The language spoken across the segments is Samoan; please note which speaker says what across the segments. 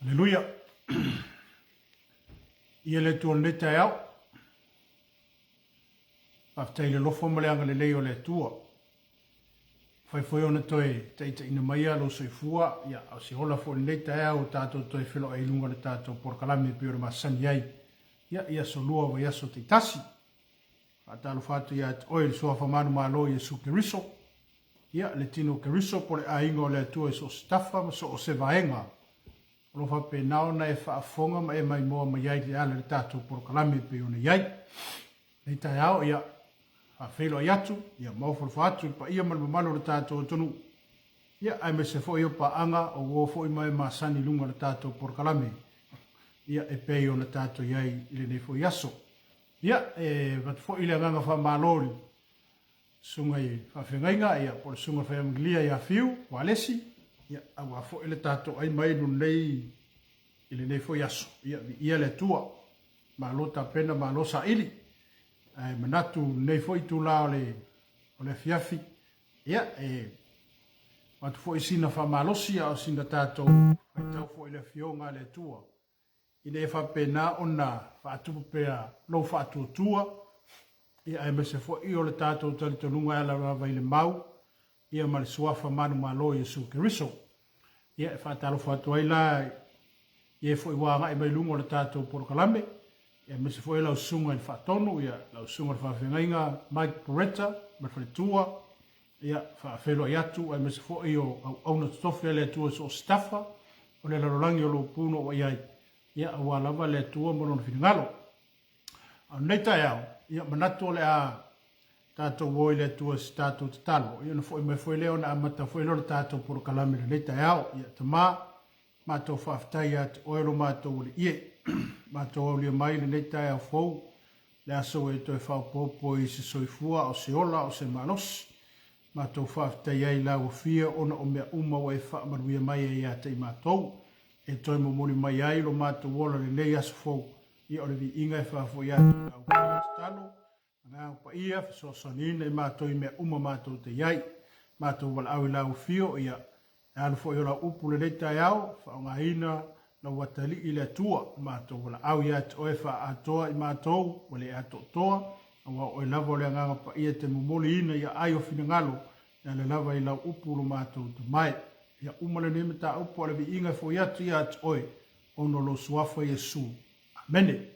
Speaker 1: Aleluia. Ia le Atua lenei taeao. Faafetai i le alofa ma le agalelei o le Atua. Fai foi ona toe taitaiina mai lou soifua, ia, o se ola foi lenei taeao o tatou toe feiloai i luga o le tatou polokalame e pei ona masani ai, ia, i aso lua o vaiaso taitasi. Faatalofa atu ia te oe i le Suafa manumalo Iesu Keriso, ia, le tino o Keriso po o le aiga o le Atua i so o se tafa ma so o se vaega. O lo o faapena ona e faafofoga ma e maimoa mai ai e ala i le tatou polokalame e pei ona i ai. Lenei taeao, ia, faafeiloai atu, ia maofonofa atu i le paia ma le mamalu o le tatou atunuu, ia, aemaise foi o paaga o uo foi ma e masani i luga o le tatou polokalame, ia, e pei ona tatou i ai i lenei foi aso. Ia, e avatu foi le agaga faamalo i le Susuga i Faafeagaiga, ia, po o le Susuga i le Faiamagilia ia Fiu Walesi, ia, aua foi le tatou ai mai lenei, i lenei foi aso. Ia, viia le Atua. Malo tapena, malo saili. Ae manatu lenei foi itula o le, o le afiafi, ia, e avatu foi sina faamalosi, a o sina tatou faitau foi i le Afioga a le Atua. ina ia faapena ona faatupu pea lou faatuatua, ia aemaise foi o le tatou talitonuga e ala lava i le mau, ia ma le Suafa manumalo o Iesu Keriso. Ia e faatalofa atu ai la i e foi ua agai mai luga o le tatou polokalame, ia aemaise foi lau susuga i le Faatonu, ia lau susuga i le Faafeagaiga Mike Poretta ma le faletua, Ia, faafeiloai atu aemaise foi o auauna totofi a le Atua i so o se tafa o le lalolagi o lo o punoua i ai, ia, aua lava le Atua ma Lona finagalo. A o lenei taeao, ia, manatu o le a tatou o i le Atua i se tatou tatalo, ia ona foi mai foi lea ona amata foi lea o le tatou polokalame i lenei taeao. Ia, Tama, matou faafetai ia te Oe lo matou Alii e, matou aulia mai i lenei taeao fou, le aso ua e toe faaopoopo i se soifua, o se ola, o se malosi. Matou faafetai ai i lau Afio ona o mea uma ua e faamanuia mai ai ia te i matou, e toe momoli mai ai lo matou ola lenei aso fou, ia o le viiga e faafoi atu i lau Afio tatalo, Agaga Paia, fesoasoaniina i matou i mea uma matou te i ai. Matou valaau i lau Afio, ia, e alu foi o lau upu lenei taeao, faaaogaina lau atalii i le Atua, matou valaau ia te oe faaatoa i matou ua le atoatoa, aua o oe lava o le Agaga Paia e te momoliina i aai o finagalo, e ala lava i lau upu lo matou tamae. Ia uma lenei mataupu a le viiga e foi atu ia te oe, ona o lou Suafa Iesu. Amene.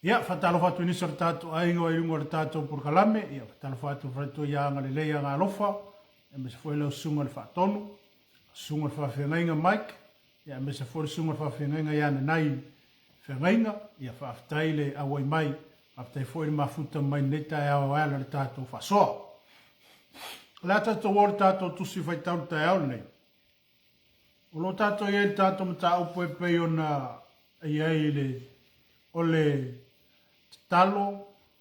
Speaker 1: Ia, faatalofa atu i nisi o le tatou aiga o i luga o le tatou polokalame. Ia, faatalofa atu i faletua ia Agalelei Agalofa, aemaise foi lau susuga i le Faatonu, susuga i le Faafeagaiga Mike, ia, aemaise foi le susuga i le Faafeagaiga ia Nanai Feagaiga. Ia, faafetai le auai mai, faafetai foi le mafuta mai lenei taeao e ala i le tatou faasoa. O le a tatou o le tatou tusi faitau le taeao lenei. O lo o tatou i ai i le tatou mataupu e pei ona i ai le, o le tatalo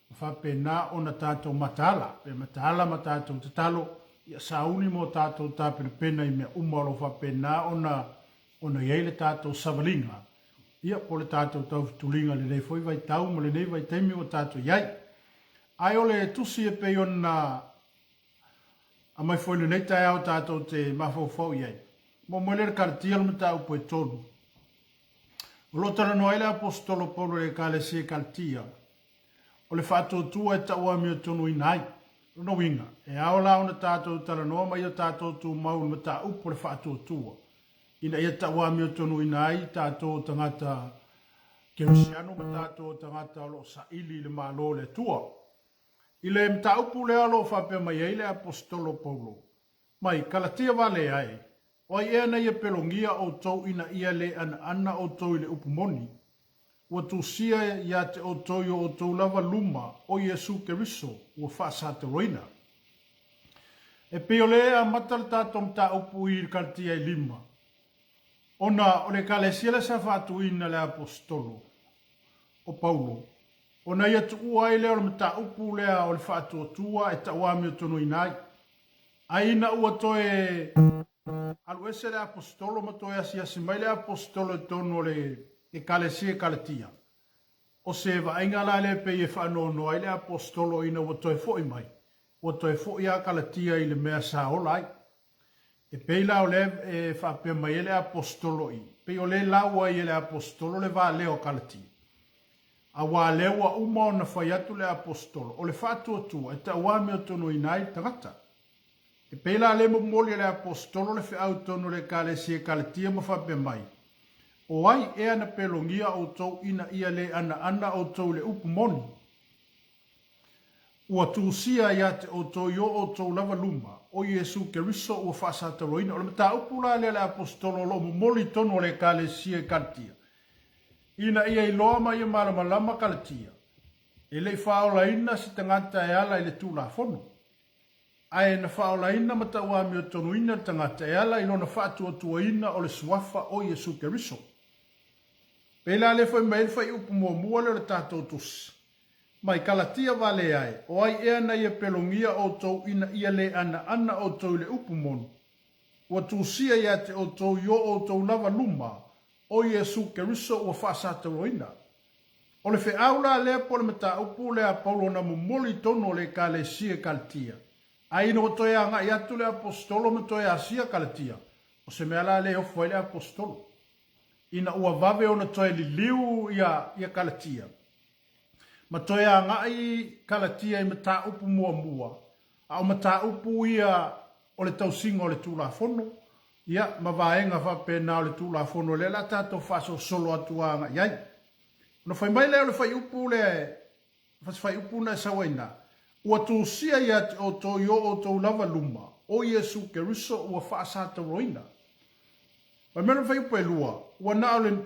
Speaker 1: ma faapena ona tatou mataala, pe mataala ma tatou tatalo, ia sauni mo tatou tapenapena i mea uma o lo o faapena ona ona i ai le tatou savaliga, ia po o le tatou taufetuliga i lenei foi vaitau ma lenei vaitaimi ua tatou i ai. Ae o le tusi e pei ona Aumai foi lenei taeao tatou te mafaufau i ai. Muamua lea le Kalatia le mataupu e 3. O lo o talanoa ai le Aposetolo Paulo i le Ekalesia i Kalatia, o le faatuatua e tauamiotonuina ai. Lona uiga, e ao la ona tatou talanoa ma ia tatou tumau i le mataupu o le faatuatua, ina ia tauamiotonuina ai tatou o tagata kerisiano ma tatou o tagata o lo o saili i le Malo o le Atua. I le mataupu lea o lo o faapea mai ai le Aposetolo Paulo, Mai Kalatia vale ae, o ai ea na ia pelogia outou ina ia le anaana outou i le upu moni? Ua tusia ia te outou i o outou lava luma o Iesu Keriso ua faasatoloina. E pei o lea e amata le tatou mataupu i Kalatia e lima, ona o le Ekalesia lea sa faatuina e le Aposetolo o Paulo, Ona ia tuua ai lea o le mataupu lea o le faatuatua e tauamiotonuina ai. Ae ina ua toe alu ese le Aposetolo ma toe asiasi mai le Aposetolo i totonu o le Ekalesia i Kalatia, o se vaaiga la lea pei e faanoanoa ai le Aposetolo ina ua toe foi mai, ua toe foi a Kalatia i le mea sa ola ai. E pei la o lea e faapea mai ai le Aposetolo i, pei o lea e lau ai e le Aposetolo le valea o Kalatia. Auā lea ua uma ona fai atu le Aposetolo, o le faatuatua e tauamiotonuina ai le tagata. E pei la lea momoli e le Aposetolo le feau i totonu o le Ekalesia i Kalatia ma faapea mai, O ai ea na pelogia outou ina ia le anaana outou i le upu moni? Ua tusia ia te outou i o outou lava luma, o Iesu Keriso ua faasatauaina. O le mataupu la lea a le Aposetolo o lo o momoli i totonu o le Ekalesia i Kalatia, ina ia iloa ma ia malamalama Kalatia, e le i faaolaina se tagata e ala i le Tulafono, ae na faaolaina ma tauamiotonuina le tagata e ala i lona faatuatuaina o le Suafa o Iesu Keriso. Pei la lea fai mai ai le fuaiupu muamua lea o le tatou tusi, Mai Kalatia vale ae, o ai ea na ia pelogia outou ina ia le anaana outou i le upu moni, ua tusia ia te outou i o outou lava luma, o Iesu Keriso ua faasatauaina. O le feau la lea po o le mataupu lea a Paulo na momoli i totonu o le Ekalesia i Kalatia, a ina ua toe agai atu le Aposetolo ma toe asia Kalatia, o se mea la lea e ofo ai le Aposetolo. Ina ua vave ona toe liliu ia ia Kalatia, ma toe agai Kalatia i mataupu muamua, a o mataupu ia o le tausiga o le Tulafono, ia, ma vaega faapena o le Tulafono lea o le a tatou faasolosolo atu agai ai. Ona fai mai lea o le fuaiupu lea, se fuaiupu na e sau ai i ina, Ua tusia ia te outou i o outou lava luma, o Iesu Keriso ua faasatauaina. Fai mai le fuaiupu e lua, Ua na o le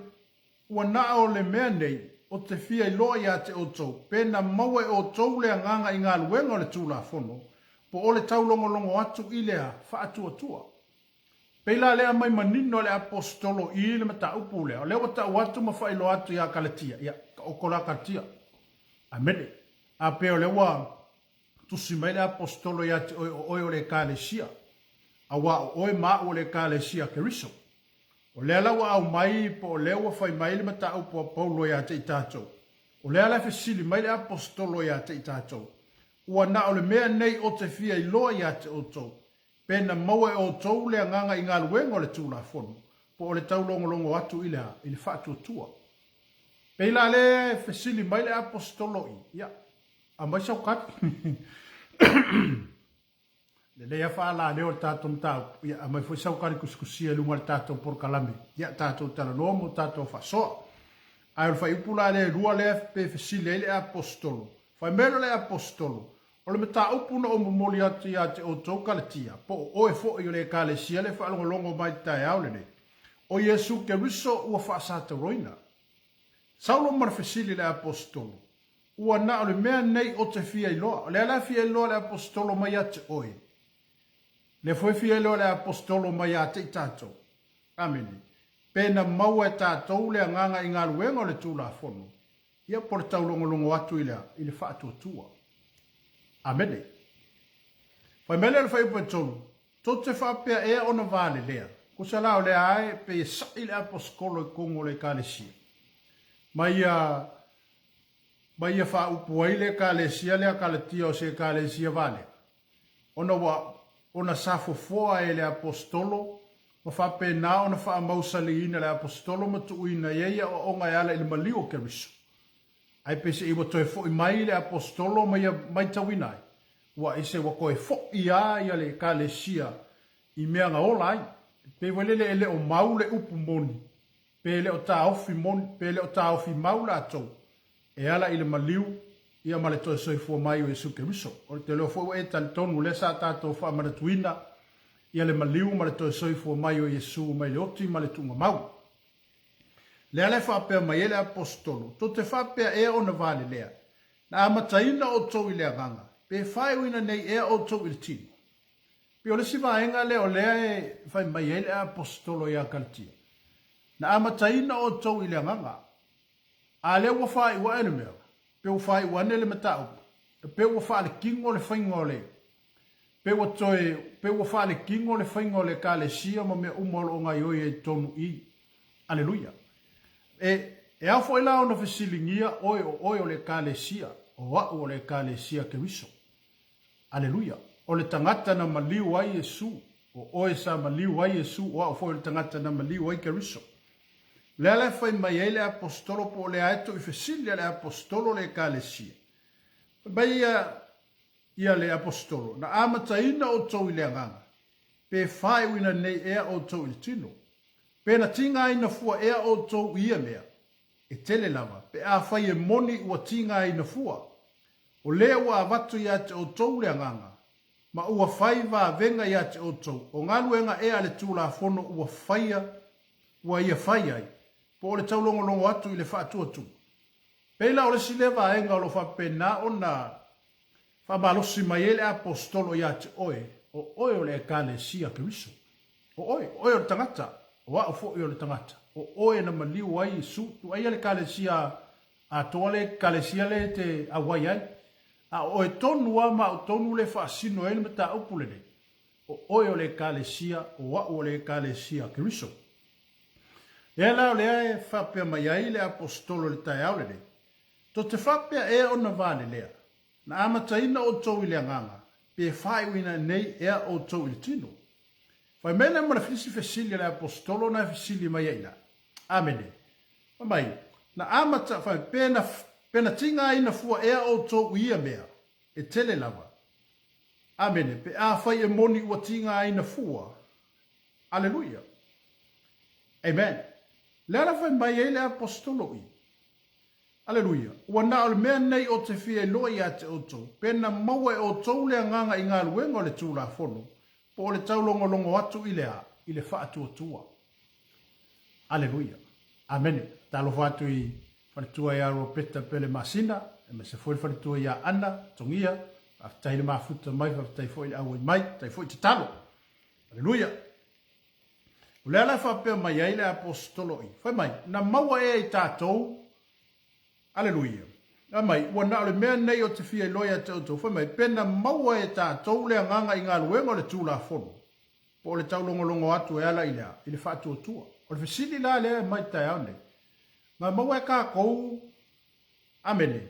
Speaker 1: Ua na o le mea nei, o te fia iloa ia te outou, pe na maua e outou le agaga i galuega o le Tulafono, po o le taulogologo atu i le faatuatua. Pei la lea aumai manino e le Aposetolo i le mataupu lea, o lea ua tau atu ma faailoa atu ia Kalatia, ia, taoto la Kalatia. Amene. A pei o lea ua tusi mai le Aposetolo ia te oe, o oe o le Ekalesia, auā o oe ma au o le Ekalesia a Keriso. O lea la ua aumai po o lea ua fai mai le mataupu a Paulo ia te i tatou. O lea la e fesili mai le Aposetolo ia te i tatou, Ua na o le mea nei o te fia iloa ia te outou, pe na maua e outou le agaga i galuega o le Tulafono, po o le taulogologo atu i le a? I le faatuatua. Pei la lea e fesili mai le Aposetolo i, ia, aumai sau kali. Lelei a faalaleo le tatou mataupu, ia aumai foi sau kali kusikusia i luga o le tatou polokalame, ia tatou talanoa mo tatou faasoa. Ae o le fuaiupu la lea e lua lea pe fesili ai le Aposetolo, fai mai loa le Aposetolo, O le mataupu na ou momoli atu ia te outou Kalatia, po o oe foi o le Ekalesia le faalogologo mai i le taeao lenei, o Iesu Keriso ua faasatauaina. Saulo ma le fesili i le Aposetolo, Ua na o le mea nei o te fia iloa. O lea la e fia iloa le Aposetolo mai ia te oe. Lea foi e fia iloa le Aposetolo mai ia te i tatou. Amene. Pe na maua e tatou le agaga i galuega o le Tulafono, ia po o le taulogologo atu i le, i le faatuatua. Amene. Fai mai lea o le fuaiupu e tolu, Tou te faapea ea ona valelea? Tusa la o lea e pei e saʻi le Aposetolo i totonu o le Ekalesia. Ma ia ma ia faaupu ai le Ekalesia lea Kalatia o se Ekalesia valea, ona ua ona safofoa e le Aposetolo ma faapena ona faamausaliina le Aposetolo ma tuuina i ai aoaoga e ala i le maliu o Keriso. Ae peiseai ua toe foi mai le Aposetolo ma ia maitauina ai, ua ese ua toe foi a ia le Ekalesia i mea na ola ai. Pei foi lele e le o mau le upu moni, pe le o taofi moni, pe le o taofi mau latou e ala i le maliu ia ma le toe soifua mai o Iesu Keriso. O le tele foi ua e talitonu lea sa tatou faamanatuina ia le maliu ma le toe soifua mai o Iesu mai le oti ma le tuugamau. Lea la e faapea mai ai le Aposetolo, Tou te faapea ea ona valelea, na amataina outou i le agaga, pe faaiuina nei ea outou i le tino? Pei o le isi vaega lea o lea e fai mai ai le Aposetolo ia Kalatia, Na amataina outou i le agaga, a lea ua faaiu ae le mea, pe ua faaiu ane le mataupu, pe ua faaletino le faiga o le, pe ua toe, pe ua faaletino le faiga o le Ekalesia ma mea uma o lo o gaoioi ai i totonu i i. Aleluia. E, e ao foi la ona fesiligia oe o oe o le Ekalesia, o au o le Ekalesia Keriso. Aleluia. O le tagata na maliu ai Iesu. O oe sa maliu ai Iesu, o au foi o le tagata na maliu ai Keriso. O le ala e fai mai ai le Aposetolo po o le a e tuuifesili a le Aposetolo le Ekalesia. Fai mai ia ia le Aposetolo, na amataina outou i le agaga, pe faaiuina nei ea outou i le tino? Pe na tigaina fua ea outou i ia mea? E tele lava, pe afai e moni ua tigaina fua. O lea ua avatu ia te outou le agaga, ma ua fai vavega ia te outou, o galuega ea a le Tulafono ua faia, ua ia fai ai, po o le taulogologo atu i le faatuatua. Pei la o le isi lea vaega o lo o faapena ona faamalosi mai ai le Aposetolo ia te oe, o oe o le Ekalesia Keriso. O oe, o oe o le tagata, o au foi o le tagata, o oe na maliu ai Iesu, tuaia le Ekalesia atoa le Ekalesia le e te auai ai. A o oe tonu lava ma au tonu le faasino ai le mataupu lenei, o oe o le Ekalesia, o au o le Ekalesia Keriso. Lea la o lea e faapea mai ai le Aposetolo i le taeao lenei, To te faapea ea ona valelea, na amataina outou i le agaga, pe faaiuina nei ea outou i le tino? Fai mai lea ma le isi fesili a le Aposetolo na e fesili mai ai la. Amene. Fai mai, na amata, fai, pe na, pe na tigaina fua ea outou i ia mea, e tele lava. Amene. Pe afai e moni ua tigaina fua. Aleluia. Amen. Le ala fai mai ai le Aposetolo i. Aleluia! Ua na o le mea nei o te fia iloa ia te outou, pe na maua e outou le agaga i galuega o le Tulafono, po o le taulogologo atu i le a? I le faatuatua. Aleluia! Amene. Talofa atu i faletua ia Ropeta Pele Masina, aemaise foi le faletua ia Ana Togia. Faafetai le mafuta mai, faafetai foi le auai mai, faafetai foi tatalo. Aleluia! O le ala e faapea mai ai le Aposetolo i, fai mai, na maua ea i tatou, Aleluia, fai mai, ua na o le mea nei o te fia iloa ia te outou, fai mai, pe na maua e tatou le agaga i galuega o le Tulafono, po o le taulogologo atu e ala i le a? I le faatuatua. O le fesili la lea e aumai i le taeao nei, na maua e tatou, Amene,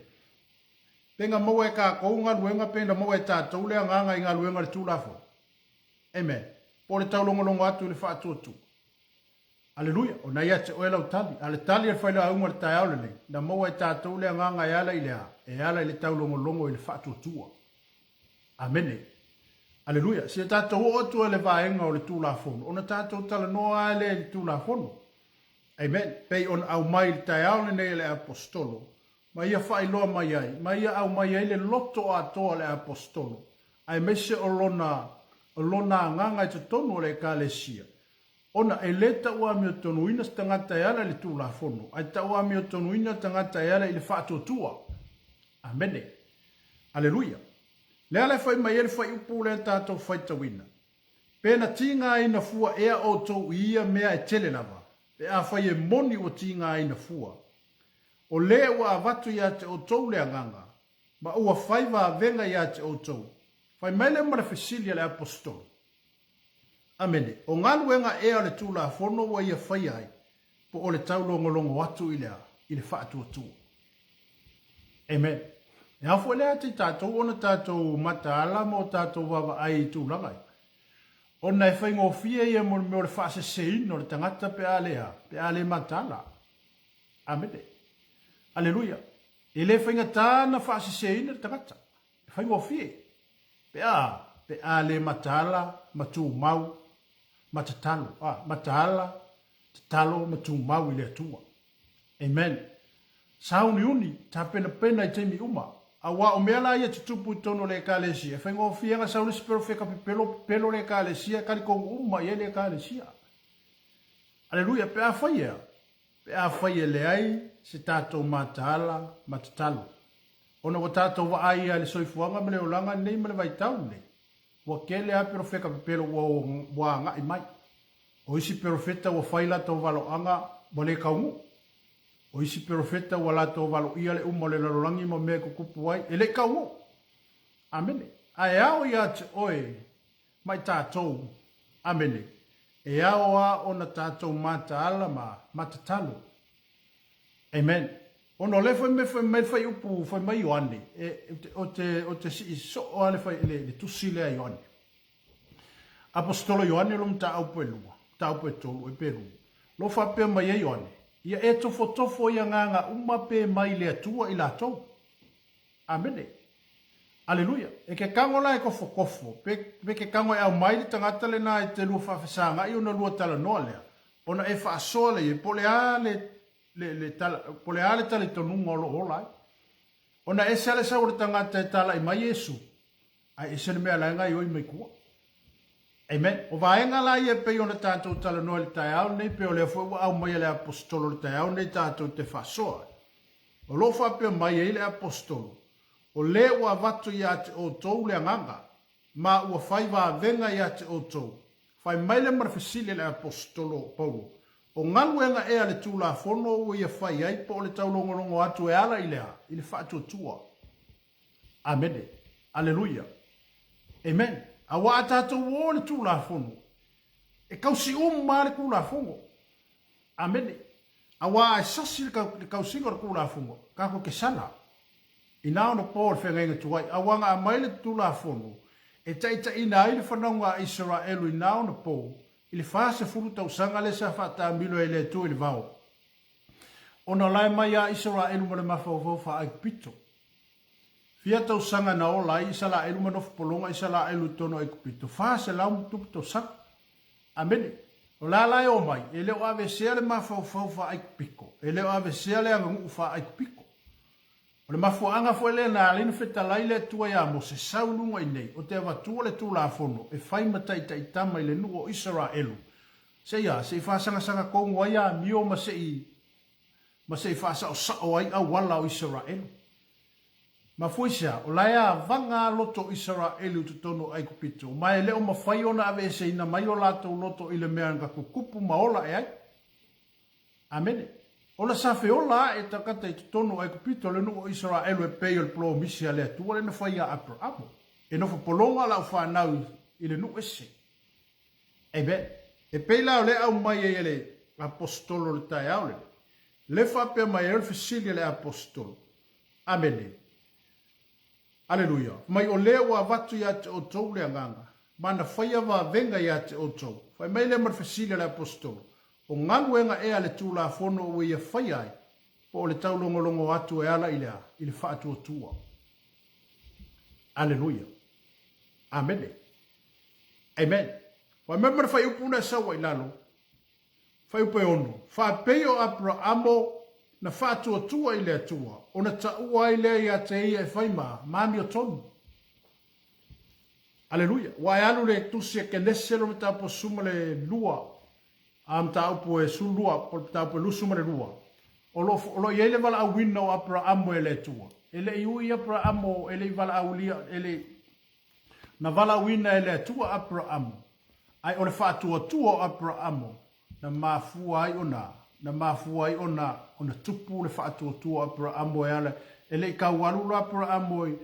Speaker 1: pe na maua e tatou galuega, pe na maua e tatou le agaga i galuega o le Tulafono? Amen. Po o le taulogologo atu i le faatuatua. Aleluia. O na ia te oe lau tali. A le tali a le failauga o le taeao lenei, na maua e tatou le agaga e ala i le a? E ala i le taulogologo i le faatuatua. Amene. Aleluia. Se tatou oo atu i le vaega o le Tulafono, ona tatou talanoa lava lea i le Tulafono. Amen. Pei ona aumai i le taeao lenei e le Aposetolo, ma ia faailoa mai ai, ma ia aumai ai le loto atoa o le Aposetolo, aemaise o lona, o lona agaga i totonu o le Ekalesia, ona e le tauamiotonuina se tagata e ala i le Tulafono, ae tauamiotonuina tagata e ala i le faatuatua. Amene. Aleluia. Le ala e fai mai ai le fuaiupu lea tatou faitauina, Pe na tigaina fua ea outou i ia mea e tele lava, pe afai e moni ua tigaina fua. O le ua avatu ia te outou le agaga, ma ua fai vavega ia te outou. Fai mai lea ma le fesili a le Aposetolo. Amene. O galuega ea o le Tulafono ua ia faia ai, po o le taulogologo atu i le a? I le faatuatua. Amen. E ao foi lea te tatou ona tatou mataala ma o tatou vaavaai i tulaga ia. Ona e faigofie ia mo le mea o le faaseseina o le tagata pe a le a, pe a le mataala. Amene. Aleluia. E le faigata ona faaseseina le tagata. E faigofie. Pe a, pe a le mataala ma tumau ma tatalo, a, mataala, tatalo ma tumau i le Atua. Amen. Sauniuni, tapenapena i taimi uma. Aua o mea la ia tutupu i totonu o le Ekalesia, e faigofie ana sau le isi perofeta pepelo, pepelo le Ekalesia, e talitonu uma i ai le Ekalesia. Aleluia, pe afai ea, pe afai e leai se tatou mataala ma tatalo, ona ua tatou vaai ia i le soifuaga ma le olaga lenei ma le vaitau lenei, ua tele lava perofeta pepelo ua, ua agai mai. O isi perofeta ua fai latou valoaga ua le taunuu. O isi perofeta ua latou valoia le uma o le lalolagi ma mea e tutupu ai, e le i taunuu. Amene. Ae ao ia te oe ma i tatou, amene, e ao a ona tatou mataala ma ma tatalo. Amen. Ona o lea fai mai, fai mai le fuaiupu, fai mai Ioane, e, o te, o te sii soo lava le, le, le tusi lea a Ioane. Aposetolo Ioane lo mataupu e lua, mataupu e tolu e pe lua. Lo faapea mai ai Ioane, Ia e tofotofo i agaga uma pe mai le Atua i latou. Amene. Aleluia. E ke kago la e kofokofo, pe, pe ke kago e aumai le tagata lena e te lua faafesagai ona lua talanoa lea, ona e faasoa lea i ai, po o le a le, le, le tala, po o le a le talitonuga o lo o ola ai. Ona ese lava le sau o le tagata e talai mai Iesu, ae ese le mea la e gaioi mai tua. Amen. O vaega la ia e pei ona tatou talanoa i le taeao lenei, pei o lea foi ua aumaia le Aposetolo i le taeao lenei tatou te faasoa ai. O lo o faapea mai ai le Aposetolo, O le ua avatu ia te outou le Agaga, ma ua fai vavega ia te outou. Fai mai le ma le fesili a le Aposetolo o Paulo, O galuega ea a le Tulafono ua ia fai ai po o le taulogologo atu e ala i le a? I le faatuatua. Amene. Aleluia. Amen. Aua a tatou o i le Tulafono, e kausi uma lava le Tulafono. Amene. Aua a e sasi le kausiga o le Tulafono, tatou te sala. Inā ona po o le feagaiga tuai, aua na aumai le Tulafono e taitaiina ai le fanauga a Isaraelu inā ona po, i le 40 tausaga lea sa faataamilo ai e le Atua i le vao, ona lae mai a Isaraelu ma le mafaufau faa-Aikupito. Fia tausaga na ola ai Isaraelu ma nofo pologa Isaraelu i totonu o Aikupito? 400 ma tupu tausaga. Amene. O le a la e o mai? E le o aveesea le mafaufau faa-Aikupito, e le o aveesea le aganuu faa-Aikupito. O le mafuaaga foi lea na ala ai ona fetalai le Atua iā Mose, Sau i luga iinei, o te avatua le Tulafono e fai ma taitaitama i le nuu o Isaraelu, se i a, se i faasagasaga tonu ai amio ma se i, ma se i faasaosao ai auala o Isaraelu. Mafua i se a? O la e avaga a loto o Isaraelu i totonu o Aikupito, ma e le o mafai ona aveeseina mai o latou loto i le mea na tutupu ma ola ae ai. Amene. Ola sa feola ae takata i totonu o Aikupito le nuu o Isaraelu e pei o le polomisi a le Atua lea na fai ia Aperamo, e nofo pologa lau fanau i le nuu ese. Amen. E pei la o lea aumai ai e le Aposetolo le taeao lenei, le faapea mai ai o le fesili a le Aposetolo. Amene. Aleluia. Mai o lea ua avatu ia te outou le Agaga, ma na faia vavega ia te outou. Fai mai lea ma le fesili a le Aposetolo, O galuega ea a le Tulafono ua ia faia ai, po o le taulogologo atu e ala i le a? I le faatuatua. Aleluia. Amene. Amen. Fai mai ma le fuaiupu na e sau ai i lalo, Fuaiupu e ono, Faapei o Aperaamo na faatuatua i le Atua, ona taua ai lea ia te ia e fai ma, ma amiotonu. Aleluia. Ua e alu le tusi a Kenese lona mataupu e suma le lua, a mataupu e sulua, po o le mataupu e lusu ma le lua. O lo, o lo i ai le valaauina o Aperaamo e le Atua. E le i ui Aperaamo, e le i valaaulia, e le i, Na valaauina e le Atua Aperaamu, ae o le faatuatua o Aperaamu na mafua ai ona, na mafua ai ona, ona tupu le faatuatua o Aperaamu e ala, e le i tau alu loa Aperaamu i,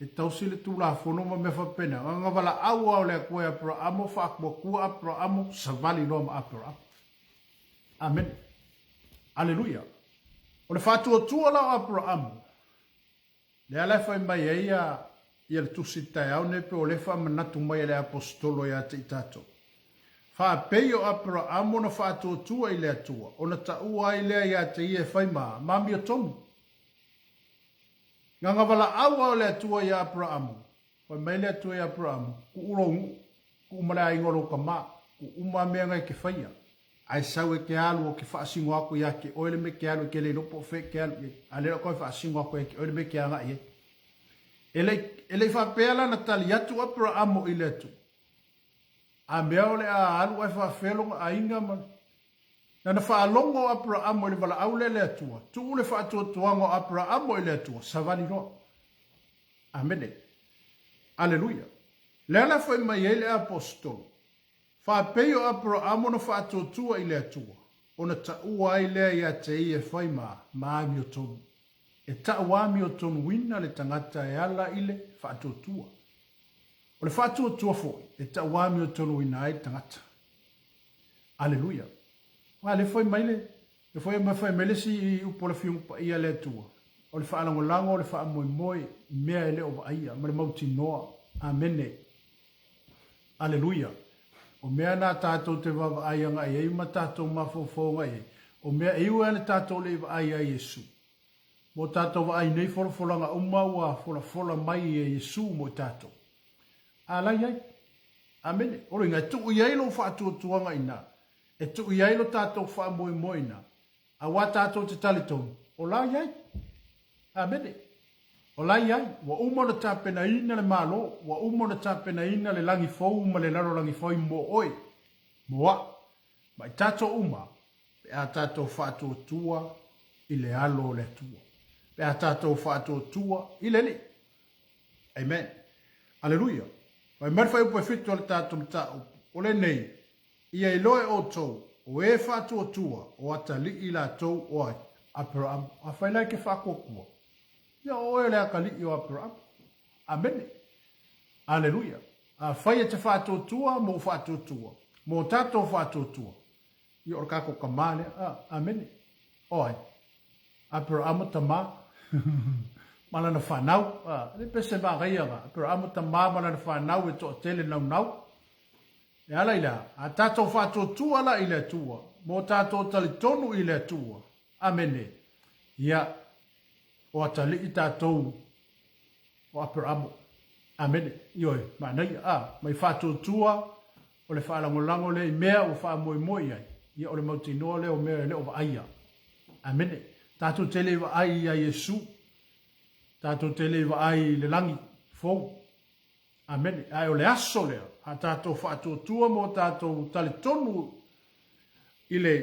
Speaker 1: e tausi le Tulafono ma mea faapena. Na valaau lava o le Atua i Aperaamu, faatuatua Aperaamu, savali loa ma Aperaamu. Amene. Aleluia. O le faatuatua la o Aperaamu, Lea la e fai mai ai ia, ia le tusi i le taeao nei pe o lea e faamanatu mai e le Aposetolo ia te i tatou. Faapei o Aperaamo na faatuatua i le Atua, ona taua ai lea ia te ia e fai ma, ma amiotonu. Gagavalaau a o le Atua ia Aperaamo, Fai mai le Atua ia Aperaamo, Tuu lou nuu, tuu ma le aiga o lou tama, tuu uma mea na e te faia, ae sau e te alu ou te faasino atu ia te oe le mea e te alu e te le iloa po o fea e te alu i ai, a o lea o le a toe faasino atu ia te oe le mea e te agai i ai. E le, e le i faapea la na tali atu Aperaamo i le Atua, a mea o le a alu ae faafea lona aiga ma Na na faalogo o Aperaamo i le valaau lea le Atua, tuu le faatuatuaga o Aperaamo i le Atua, savali loa. Amene. Aleluia. Lea la fai mai ai le Aposetolo, Faapei o Aperaamo na faatuatua i le Atua, ona taua ai lea ia te ia e fai ma, ma amiotonu. E tau amiotonuina le tagata e ala i le faatuatua. O le faatuatua foi e tau amiotonuina ai le tagata. Aleluia. Aua lea fai mai le, lea foi fai mai le isi upu o le Afioga Paia a le Atua, o le faalagolago, o le faamoemoe i mea e le o vaaia, ma le mautinoa. Amene. Aleluia. O mea na tātou te vaavaai agai ai ma tātou mafaufau agai ai, o mea e iu ana tātou le i vaai ai Iesu. Mo tātou vaai nei folafolaga uma ua folafola mai e Iesu mo i tātou. A la i ai. Amene. O loiga e tuu i ai lou faatuatuaga ina, e tuu i ai lo tātou faamoemoe ina, Auā tātou te talitonu, o la i ai. Amene. O la i ai. Ua uma ona tapenaina le Malo, ua uma ona tapenaina le lagi fou ma le lalolagi fou mo oe, mo a'u, ma i tātou uma, pe a tātou faatuatua i le alo o le Atua. Pe a tātou faatuatua i le Alii. Amen. Aleluia. Fai mai le fuaiupu e fitu o le tatou mataupu, o lenei, Ia iloa e outou, o e faatuatua, o atalii latou o ai? Aperaamo. Afai la e te faatuatua, ia o oe o le atalii o Aperaamo. Amene. Aleluia. Afai e te faatuatua mo faatuatua, mo tatou faatuatua, ia o le tatou tamā lea. A, amene. O ai? Aperaamo tamā ma lana fanau. A, le pese manaia na. Aperaamo tamā ma lana fanau e toatele naunau. E ala i le a? A tatou faatuatua la i le Atua, mo tatou talitonu i le Atua. Amene. Ia, o atalii tatou o Aperamo. Amene. Ioe, manaia. A, mai faatuatua o le faalagolago lea i mea ua faamoemoe i ai. Ia, o le mautinoa lea o mea e le o vaaia. Amene. Tatou te le i vaai ia Iesu. Tatou te le i vaai i le lagi fou. Amene. Ae o le aso lea, a tatou faatuatua ma o tatou talitonu i le,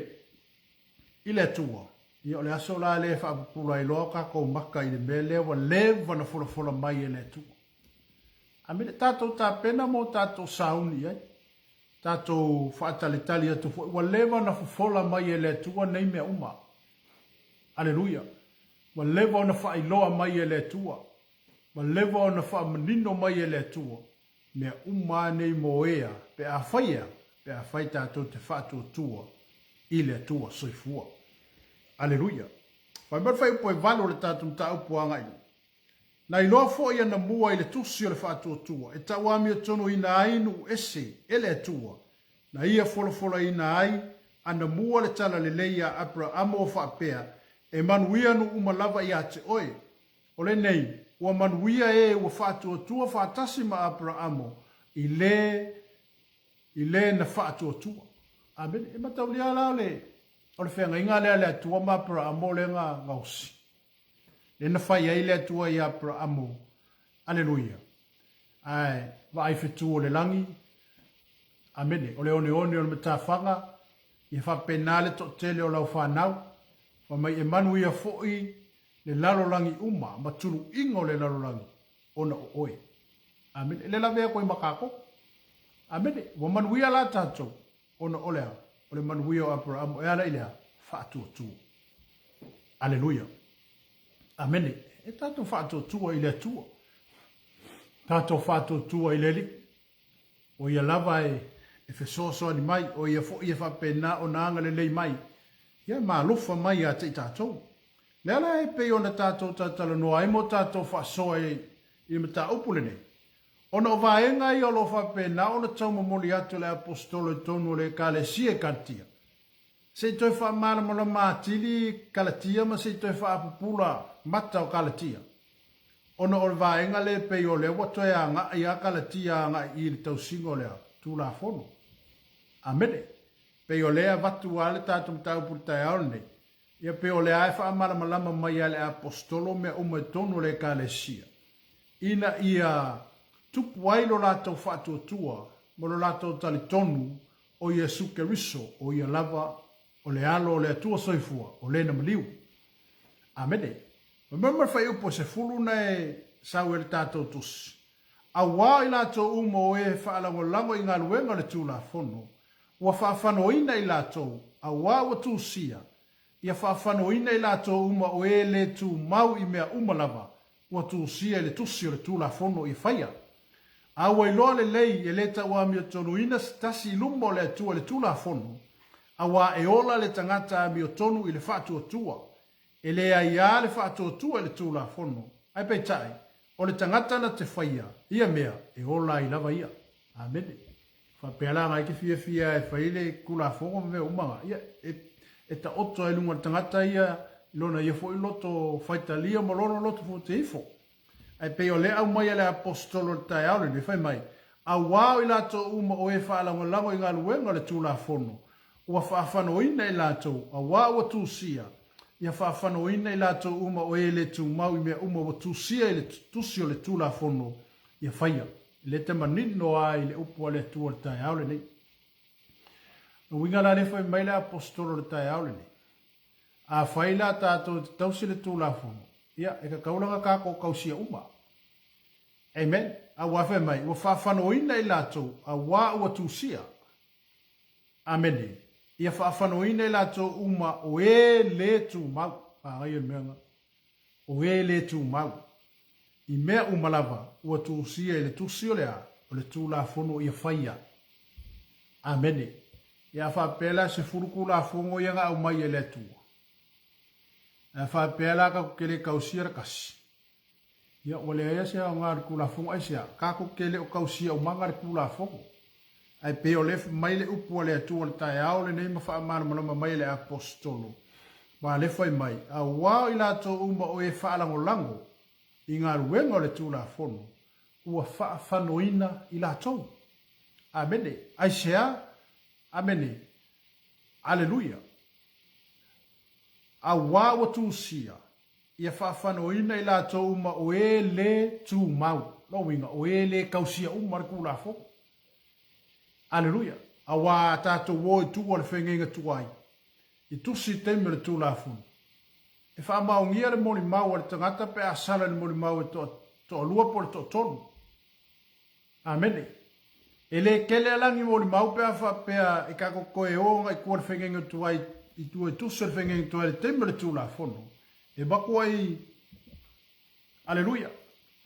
Speaker 1: i le Atua, ia o le aso la lea e faapupula ai loa o tatou maka i le mea lea ua leva ona folafola mai e le Atua. Amene. Tatou tapena mo tatou sauni i ai. Tatou faatalitali atu foi, ua leva ona fofola mai e le Atua nei mea uma. Aleluia. Ua leva ona faailoa mai e le Atua. Ua leva ona faamanino mai e le Atua mea uma a nei mo ea pe afai ea, pe afai tatou te faatuatua i le Atua soifua. Aleluia! Fai mai le fuaiupu e valu o le tatou mataupu agai i Na iloa foi ana mua i le tusi o le faatuatua e tauamiotonuina ai nuu ese e le Atua, na ia folafolaina ai ana mua le talalelei iā Aperahamo o faapea, E manuia nuu uma lava iā te oe, O lenei, ua manuia e ua faatuatua faatasi ma Aperaamo i le, i le na faatuatua. Amene. E mataulia la o le, o le feagaiga lea a le Atua ma Aperaamo lea na gaosi. Lea na fai ai le Atua ia Aperaamo. Aleluia. Ae vaai fetu o le lagi. Amene. O le oneone o le matafaga, ia faapena le toatele o lau fanau. Fai mai e manuia foi le lalolagi uma ma tuluiga o le lalolagi ona o oe. Amene. E le lavea koe ma kākou. Amene. Ua manuia la tātou ona o le a? O le manuia o Aperahamo e ala i le a? Faatuatua. Aleluia. Amene. E tātou faatuatua i le Atua. Tātou faatuatua i le Alii. O ia lava e fesoasoani mai, o ia foi e faapena ona agalelei mai, ia ma alofa mai ia te i tatou. Lea la e pei ona tatou talatalanoa ai mo tatou faasoa i le mataupu lenei, ona o vaega ia o lo o faapena ona taumomoli atu e le Aposetolo i totonu o le Ekalesia i Kalatia, se i toe faamalamalama atili Kalatia ma se i toe faapupula mata o Kalatia. Ona o le vaega lea e pei o lea ua toe agai a Kalatia agai i le tausiga o le Tulafono. Amene. Pei o lea e avatu a le tatou mataupu i le taeao lenei, ia pei o lea e faamalamalama mai a le Aposetolo mea uma i totonu o le Ekalesia, ina ia tupu ai lo latou faatuatua ma lo latou talitonu o Iesu Keriso, o ia lava o le Alo o le Atua Soifua, o le na maliu. Amene. Fai mai ma le fuaiupu e sefulu na e sau e le tatou tusi, Auā i latou uma o e faalagolago i galuega o le Tulafono, ua faafanoina i latou, auā ua tusia, ia faafanoina i latou uma o e lē tumau i mea uma lava, ua tusia i le tusi o le Tulafono ia faia. A ua iloa lelei e lē tauamiotonuina se tasi i luma o le Atua i le Tulafono, auā e ola le tagata amiotonu i le faatuatua, E leai a le faatuatua i le Tulafono, ae peitai, o le tagata na te faia ia mea, e ola ai lava ia. Amene. Faapea la ngai ke fiafia e fai le Tulafono ma mea uma na, ia, e, e taoto ai i luga o le tagata ia i lona ia foi loto faitalia ma lona loto futeifo. Ae pei o lea aumai a le Aposetolo i le taeao lenei, fai mai, Auā o i latou uma o e faalagolago i galuega o le Tulafono, ua faafanoina i latou, auā ua tusia, ia faafanoina i latou uma o e le tumau i mea uma ua tusia i le Tusi o le Tulafono, ia faia. E le te manino lava i le upu a le Atua i le taeao lenei. O le uiga la lea fai mai le Aposetolo i le taeao lenei, Afai la tatou te tausi le Tulafono, ia, e tatau la ona tatou tausia uma. Amen. Auā fai mai, ua faafanoina i latou, auā ua tusia. Amene. Ia faafanoina i latou uma o e lē tumau. Manaia le mea lena. O e lē tumau. I mea uma lava ua tusia i le Tusi o le a? O le Tulafono ia faia. Amene. Ia a faapea la e 10 Tulafono ia na aumai e le Atua, a faapea la tatou te le tausia le tasi, ia ua leai lava se aoga o le Tulafono. Aisea? Tatou te le o tausia umaga le Tulafono. Ae pei o lea fai mai le upu a le Atua i le taeao lenei ma faamalamalama mai e le Aposetolo, ma lea fai mai, Auā o i latou uma o e faalagolago i galuega o le Tulafono, ua faafanoina i latou. Amene. Aisea? Amene. Aleluia. Auā ua tusia, ia faafanoina i latou uma o e lē tumau. Lona uiga, o e lē tausia uma le Tulafono. Aleluia. Auā a tatou o i tua o le feagaiga tuai, i tusi i taimi o le Tulafono, e faamaonia le molimau a le tagata pe a sala i le molimau e toalua po o le toatolu. Amene. E le tele alagi molimau pe a faapea e tatou toe o agai tua le feagaiga tuai i tua i tusi o le feagaiga tuai i le taimi o le Tulafono. E matuai Aleluia.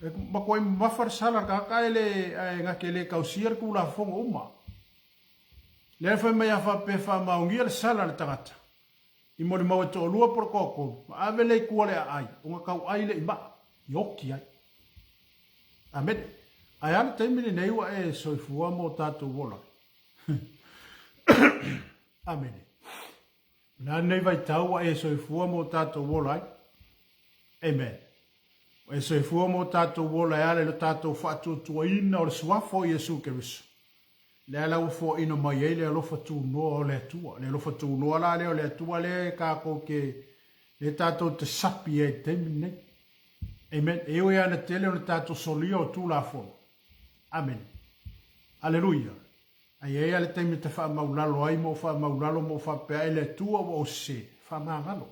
Speaker 1: E matuai mamafa le sala a le tagata ae le ae na te le tausia le Tulafono uma. Lea e fai mai a faapea e faamaonia le sala a le tagata i molimau e toalua po o le toatolu, ma ave lea i tua le aai, ona tauai lea i maa, i oti ai. Amene. Ae a le taimi lenei ua e soifua ma o tatou ola? Amene. O le a lenei vaitau ua e soifua ma o tatou ola ai? Amen. Ua e soifua ma o tatou ola e ala i lo tatou faatuatuaina o le Suafa o Iesu Keriso. Lea la ua foaina mai ai le alofa tunoa o le Atua. Le alofa tunoa la lea o le Atua lea e tatou te, lea tatou te sapi ai i le taimi lenei. Amen. E ui lava ina tele ona tatou solia o Tulafono. Amene. Aleluia. Ae i ai lava le taimi e te faamaulalo ai ma ou faamaulalo ma ou faapea, E le Atua ua ou sese. Faamagalo.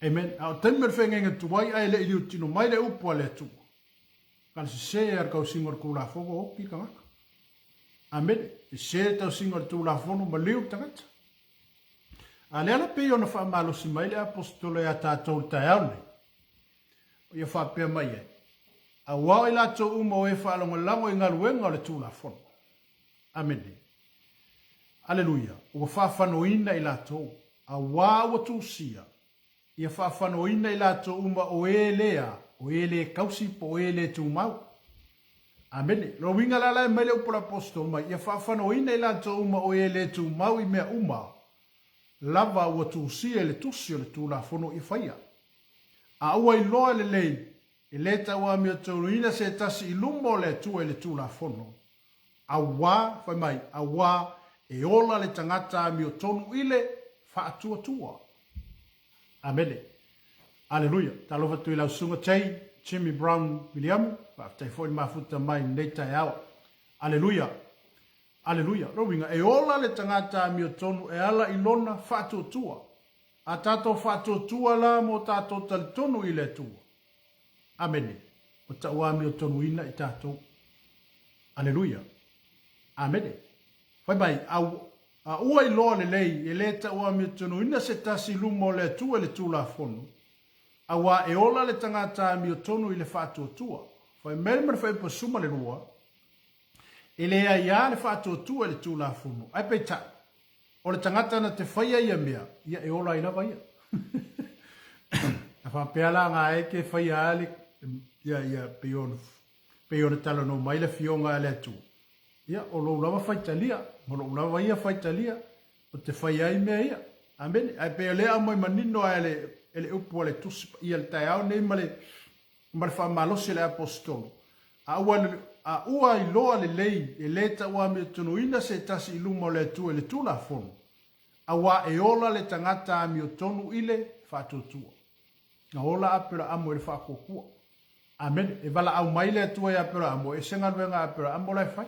Speaker 1: Amen. A o taimi o le feagaiga tuai ae le i liutino mai le upu a le Atua. Na o le sese lava o le tausiga o le Tulafono oti le tagata. Amene. Sese le tausiga o le Tulafono maliu le tagata. A lea la pei ona faamalosi mai le Aposetolo ia tatou i le taeao lenei, o ia faapea mai ai, Auā o i latou uma o e faalagolago i galuega o le Tulafono. Amene. Aleluia. Ua faafanoina i latou, auā ua tusia, ia faafanoina i latou uma o e lea, o e lē tausi po o e lē tumau. Amene. Lona uiga la la e mai le upu a le Aposetolo mai, ia faafanoina i latou uma o e lē tumau i mea uma lava ua tusia i le tusi o le Tulafono ia faia. A ua iloa lelei, e lē tauamiotoluina se tasi i luma o le Atua i le Tulafono, Auā, fai mai, auā, e ola le tagata amiotonu i le faatuatua. Amene. Aleluia. Talofa atu i lau Susuga Jay Jimmy Brown Viliamu, faafetai foi le mafuta mai i lenei taeao. Aleluia. Aleluia. Lona uiga, e ola le tagata amiotonu e ala i lona faatuatua. A tatou faatuatua la mo tatou talitonu i le Atua. Amene. Ua tauamiotonuina i tatou. Aleluia. Amene. Fai mai, a, a ua iloa lelei, e le tauamiotonuina se tasi i luma o le Atua i le Tulafono, auā e ola le tagata amiotonu i le faatuatua. Fai mai ma le fuaiupu 12, E leai lava le faatuatua i le Tulafono, ae peitai, o le tagata na te faia ia mea, ia e ola ai lava ia. A faapea la nga e ke faia a le, ia, ia, pei ona, pei ona talanoa mai le Afioga a le Atua. Ia, o lou lava faitalia, ma lou lava ia faitalia, ou te faia ai mea ia. Amene. Ae pei o lea e aumai manino lava e le, e le upu a le Tusi Paia i le taeao nei ma le, ma le faamalosi a le Aposetolo, A ua, a ua iloa lelei e le tauamiotonuina se tasi i luma o le Atua i le Tulafono, auā e ola le tagata amiotonu i le faatuatua. Na ola Aperaamo i le faatuatua. Amene. E valaau mai le Atua ia Aperaamo, e ese galuega a Aperaamo la e fai.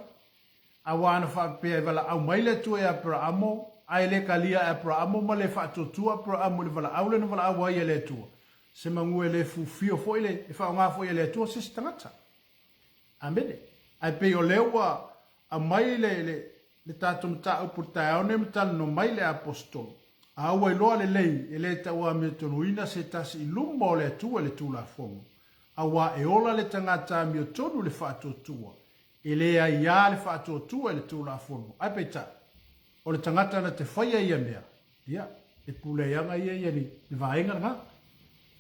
Speaker 1: Auā ana faapea e valaau mai le Atua ia Aperaamo, ae le kalia e Aperaamo ma le faatuatua Aperaamo i le valaau lea na valaau ai e le Atua, se manu e le fufio foi le, e faaaoga foi e le Atua se isi tagata. Amene. Ae pei o lea ua aumai le, le, le tatou mataupu i le taeao nei ma talanoa mai le Aposetolo, a ua iloa lelei e le tauamiotoluina se tasi i luma o le Atua i le Tulafono, auā e ola le tagata amiotonu i le faatuatua, e le aiā le faatuatua i le Tulafono. Ae peitai, o le tagata na te faia ia mea, ia, e puleaga ia ia le, le vaega lena.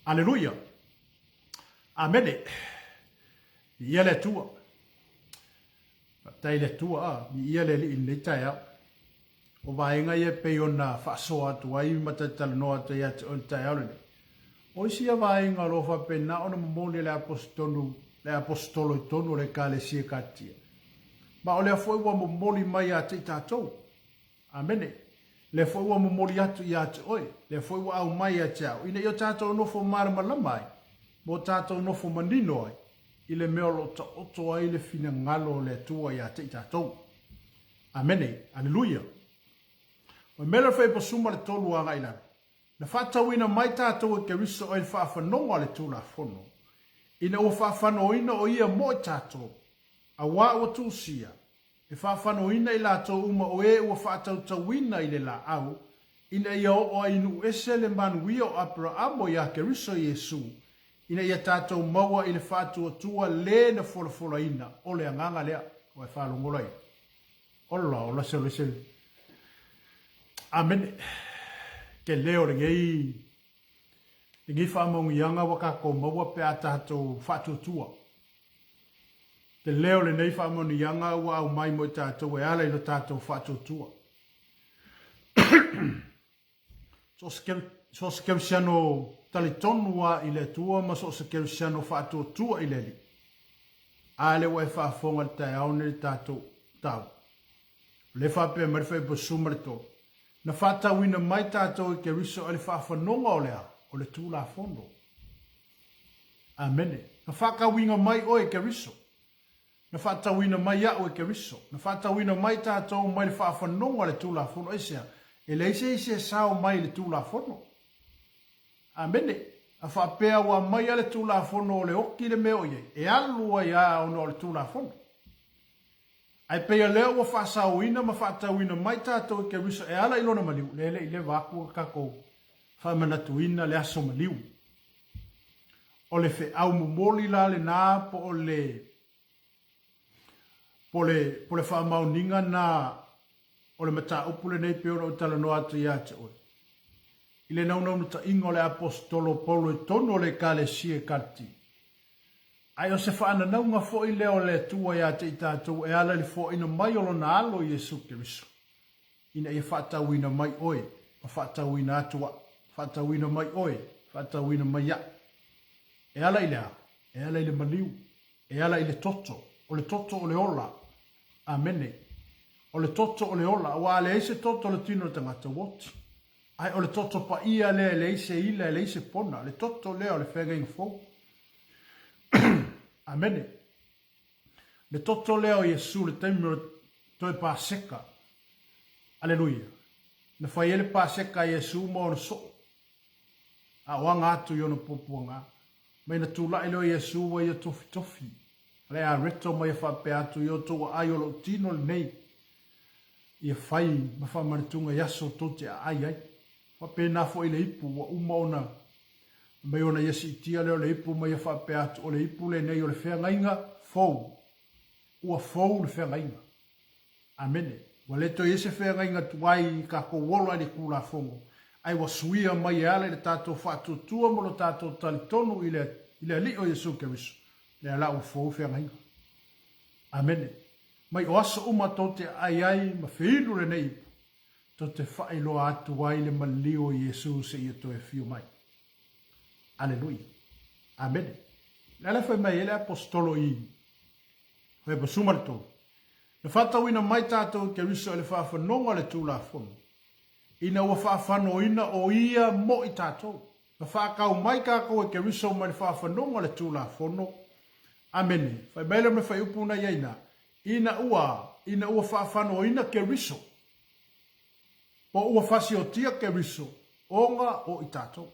Speaker 1: Aleluia! Amene! Viia le Atua! Faafetai i le Atua, a, viia le Alii i lenei taeao. O vaega ia e pei ona faasoa atu ai ma talatalanoa atu ai ia te oe i le taeao lenei. O isi ia vaega o lo o faapena ona momoli e le Aposetonu, le Aposetolo i totonu o le Ekalesia e Kalitia. Ma o lea foi ua momoli mai ia te i tatou. Amene. Lea foi ua momoli atu ia te oe, lea foi ua aumai ia te au, ina ia o tatou nofo malamalama ai, ma o tatou nofo manino ai, i le mea o lo o taoto ai le finagalo o le Atua ia te i tatou. Amene. Aleluia. O le mea lea o le Faiapasuma le 3 agai i lalo. Na faatauina mai tatou e Keriso ai le faafanoga o le Tulafono, ina ua faafanoina o ia mo i tatou, auā ua tusia, e faafanoina i latou uma o e ua faatautauina i le laau, ina ia oo ai i nuu ese le manuia o Aperaamo iā Keriso Iesu, ina ia tatou maua i le faatuatua le na folafolaina o le agaga lea. Ua e faalogo lai. Ola, ola se ole se. Amene. Tele o lenei, lenei faamanuiaga ua tatou maua pe a tatou faatuatua. Tele o lenei faamanuiaga ua aumai mo i tatou e ala i lo tatou faatuatua. So o se kerisiano talitonu a i le Atua ma so o se kerisiano faatuatua i le Alii. A lea ua e faafofoga i le taeao nei le tatou tau. O lea e faapea mai le Fuaiupu 13, Na faatauina mai tatou e Keriso ai le faafanoga o le a? O le Tulafono. Amene. Na faatauina mai oe e Keriso. Na faatauina mai au e Keriso. Na faatauina mai tatou mai le faafanoga o le Tulafono. Aisea? E leai se isi e sao mai i le Tulafono. Amene. A faapea ua aumaia le Tulafono o le oti le mea o i ai, e alu ai lava ona o le Tulafono. Ae pei o lea ua faasaoina ma faatauina mai tatou e Keriso e ala i lona maliu, lea e le i leva atu ona tatou faamanatuina le aso maliu. O le feau momoli la lena po o le po o le po o le faamaoniga na o le mataupu lenei pei ona ou talanoa atu ia te oe. I le naunaunataiga o le Aposetolo Paulo i totonu o le Ekalesia i Kaliti, Ae o se faananauga foi lea o le Atua ia te i tatou e ala i le foaina mai o Lona Alo Iesu Keriso, ina ia faatauina mai oe ma faatauina atu a'u, faatauina mai oe, faatauina mai a'u. E ala i le a? E ala i le maliu. E ala i le toto. O le toto o le ola. Amene. O le toto o le ola, aua a leai se toto o le tino o le tagata, ua oti. Ae o le toto paia lea e leai se ila, e leai se pona, le toto lea o le feagaiga fou. Amene. Le toto lea o Iesu le taimi o le toe Paseka. Aleluia. Na fai ai le Paseka a Iesu ma ona soo. A o aga atu i ona puapuaga. Mai na tulai lea o Iesu ua ia tofitofi. Le areto ma ia faapea atu i outou aai o lou tino lenei. Ia fai ma faamanatuga i aso tou te aai ai. Faapena foi le ipu ua uma ona mai ona ia siitia lea o le ipu ma ia faapea atu, o le ipu lenei o le feagaiga fou. Ua fou le feagaiga. Amene. Ua le toe i ai se feagaiga tuai i tatou ola i le Tulafono, ae ua suia mai e ala i le tatou faatuatua ma lo tatou talitonu i le, i le Alii o Iesu Keriso, lea la ua fou feagaiga. Amene. Mai o aso uma tou te aai ai ma feinu lenei ipu, tou te faailoa atu ai le maliu o Iesu seia toe afio mai. Aleluia. Amene. Le ala fai mai ai le aposetolo i Faipa 13. Na faatauina mai tatou i Keriso i le faafanoga o le Tulafono, ina ua faafanoina o Ia mo i tatou. Na faakau mai tatou e Keriso mai le faafanoga o le Tulafono. Amene. Fai mai le fuaiupu na i ai ina, ina ua, ina ua faafanoina Keriso, po ua fasiotia Keriso, ona o i tatou.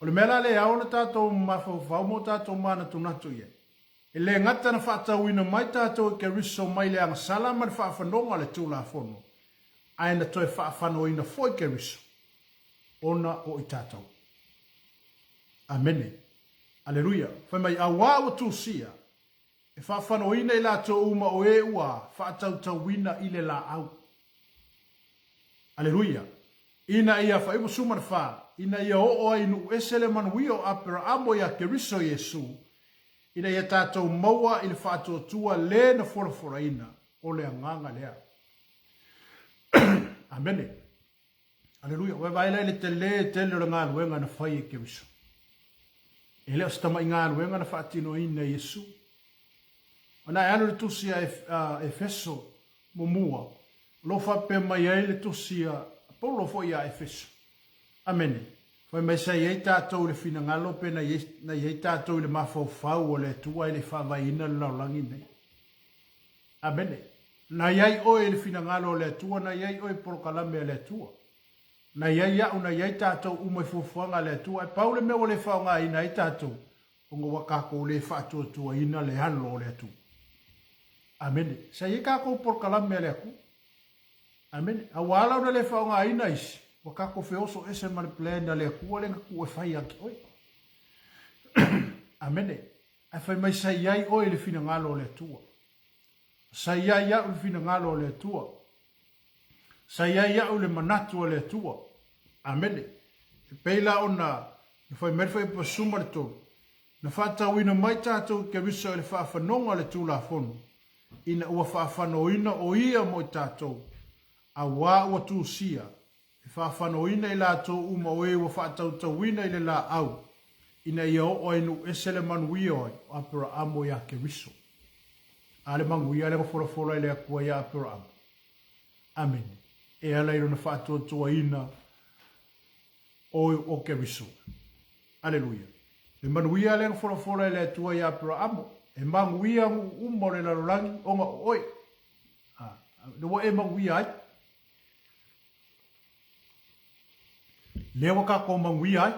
Speaker 1: O le mea la lea e ao ona tatou mafaufau ma o tatou manatunatu i ai, e le gata na faatauina mai tatou e Keriso mai le agasala ma le faafanoga o le Tulafono, ae na toe faafanoina foi Keriso ona o i tatou. Amene. Aleluia. Fai mai, Auā ua tusia, e faafanoina i latou uma o e ua faatautauina i le laau. Aleluia. Ina ia 94, ina ia oo ai i nuu ese le manuia o Aperaamo iā Keriso Iesu, ina ia tatou maua i le faatuatua le na folafolaina o le agaga lea. Amene. Aleluia. Ua e vaai la i le tele tele o le galuega na fai e Keriso. E le o se tamai galuega na faatinoina e Iesu. Ona e alu i le tusi a Efeso muamua, o lo o faapea mai ai le tusi a Paulo foi ia Efeso. Amene. Fai mai sa i ai tatou i le finagalo pe na i ai tatou i le mafaufau o le Atua e le i faavaeina le lalolagi lenei. Amene. Na i ai oe i le finagalo o le Atua, na i ai oe i polokalame a le Atua. Na i ai au, na i ai tatou uma i fuafuaga a le Atua. Ae pau le mea ua le faaaogaina ai tatou, ona ua tatou le faatuatuaina le alo o le Atua. Amene. Sa i ai tatou polokalame a le Atua. Amene. A ua ala ona le faaaogaina isi, ua tatou feoso ese ma le plan a le Atua lea na tuu e fai ia te oe. Amene. Ae fai mai sa i ai oe i le finagalo o le Atua. Sa i ai au i le finagalo o le Atua. Sa i ai au i le manatu o le Atua. Amene. E pei la ona na fai mai le Fuaiupu 13, Na faatauina mai tatou i Keriso i le faafanoga o le Tulafono, ina ua faafanoina o Ia mo i tatou, auā ua tusia, e faafanoina i latou uma o e ua faatautauina i le laau, ina ia oo ai nuu ese le manuia o Aperaamo iā Keriso. A le manuia lea na folafola e le Atua iā Aperaamo. Amene. E ala i lona faatuatuaina o, o Keriso. Aleluia. Le manuia lea na folafola e le Atua iā Aperaamo, e manuia nuu uma o le lalolagi ona o oe. A, ua e manuia ai. Lea ua tatou manuia ai.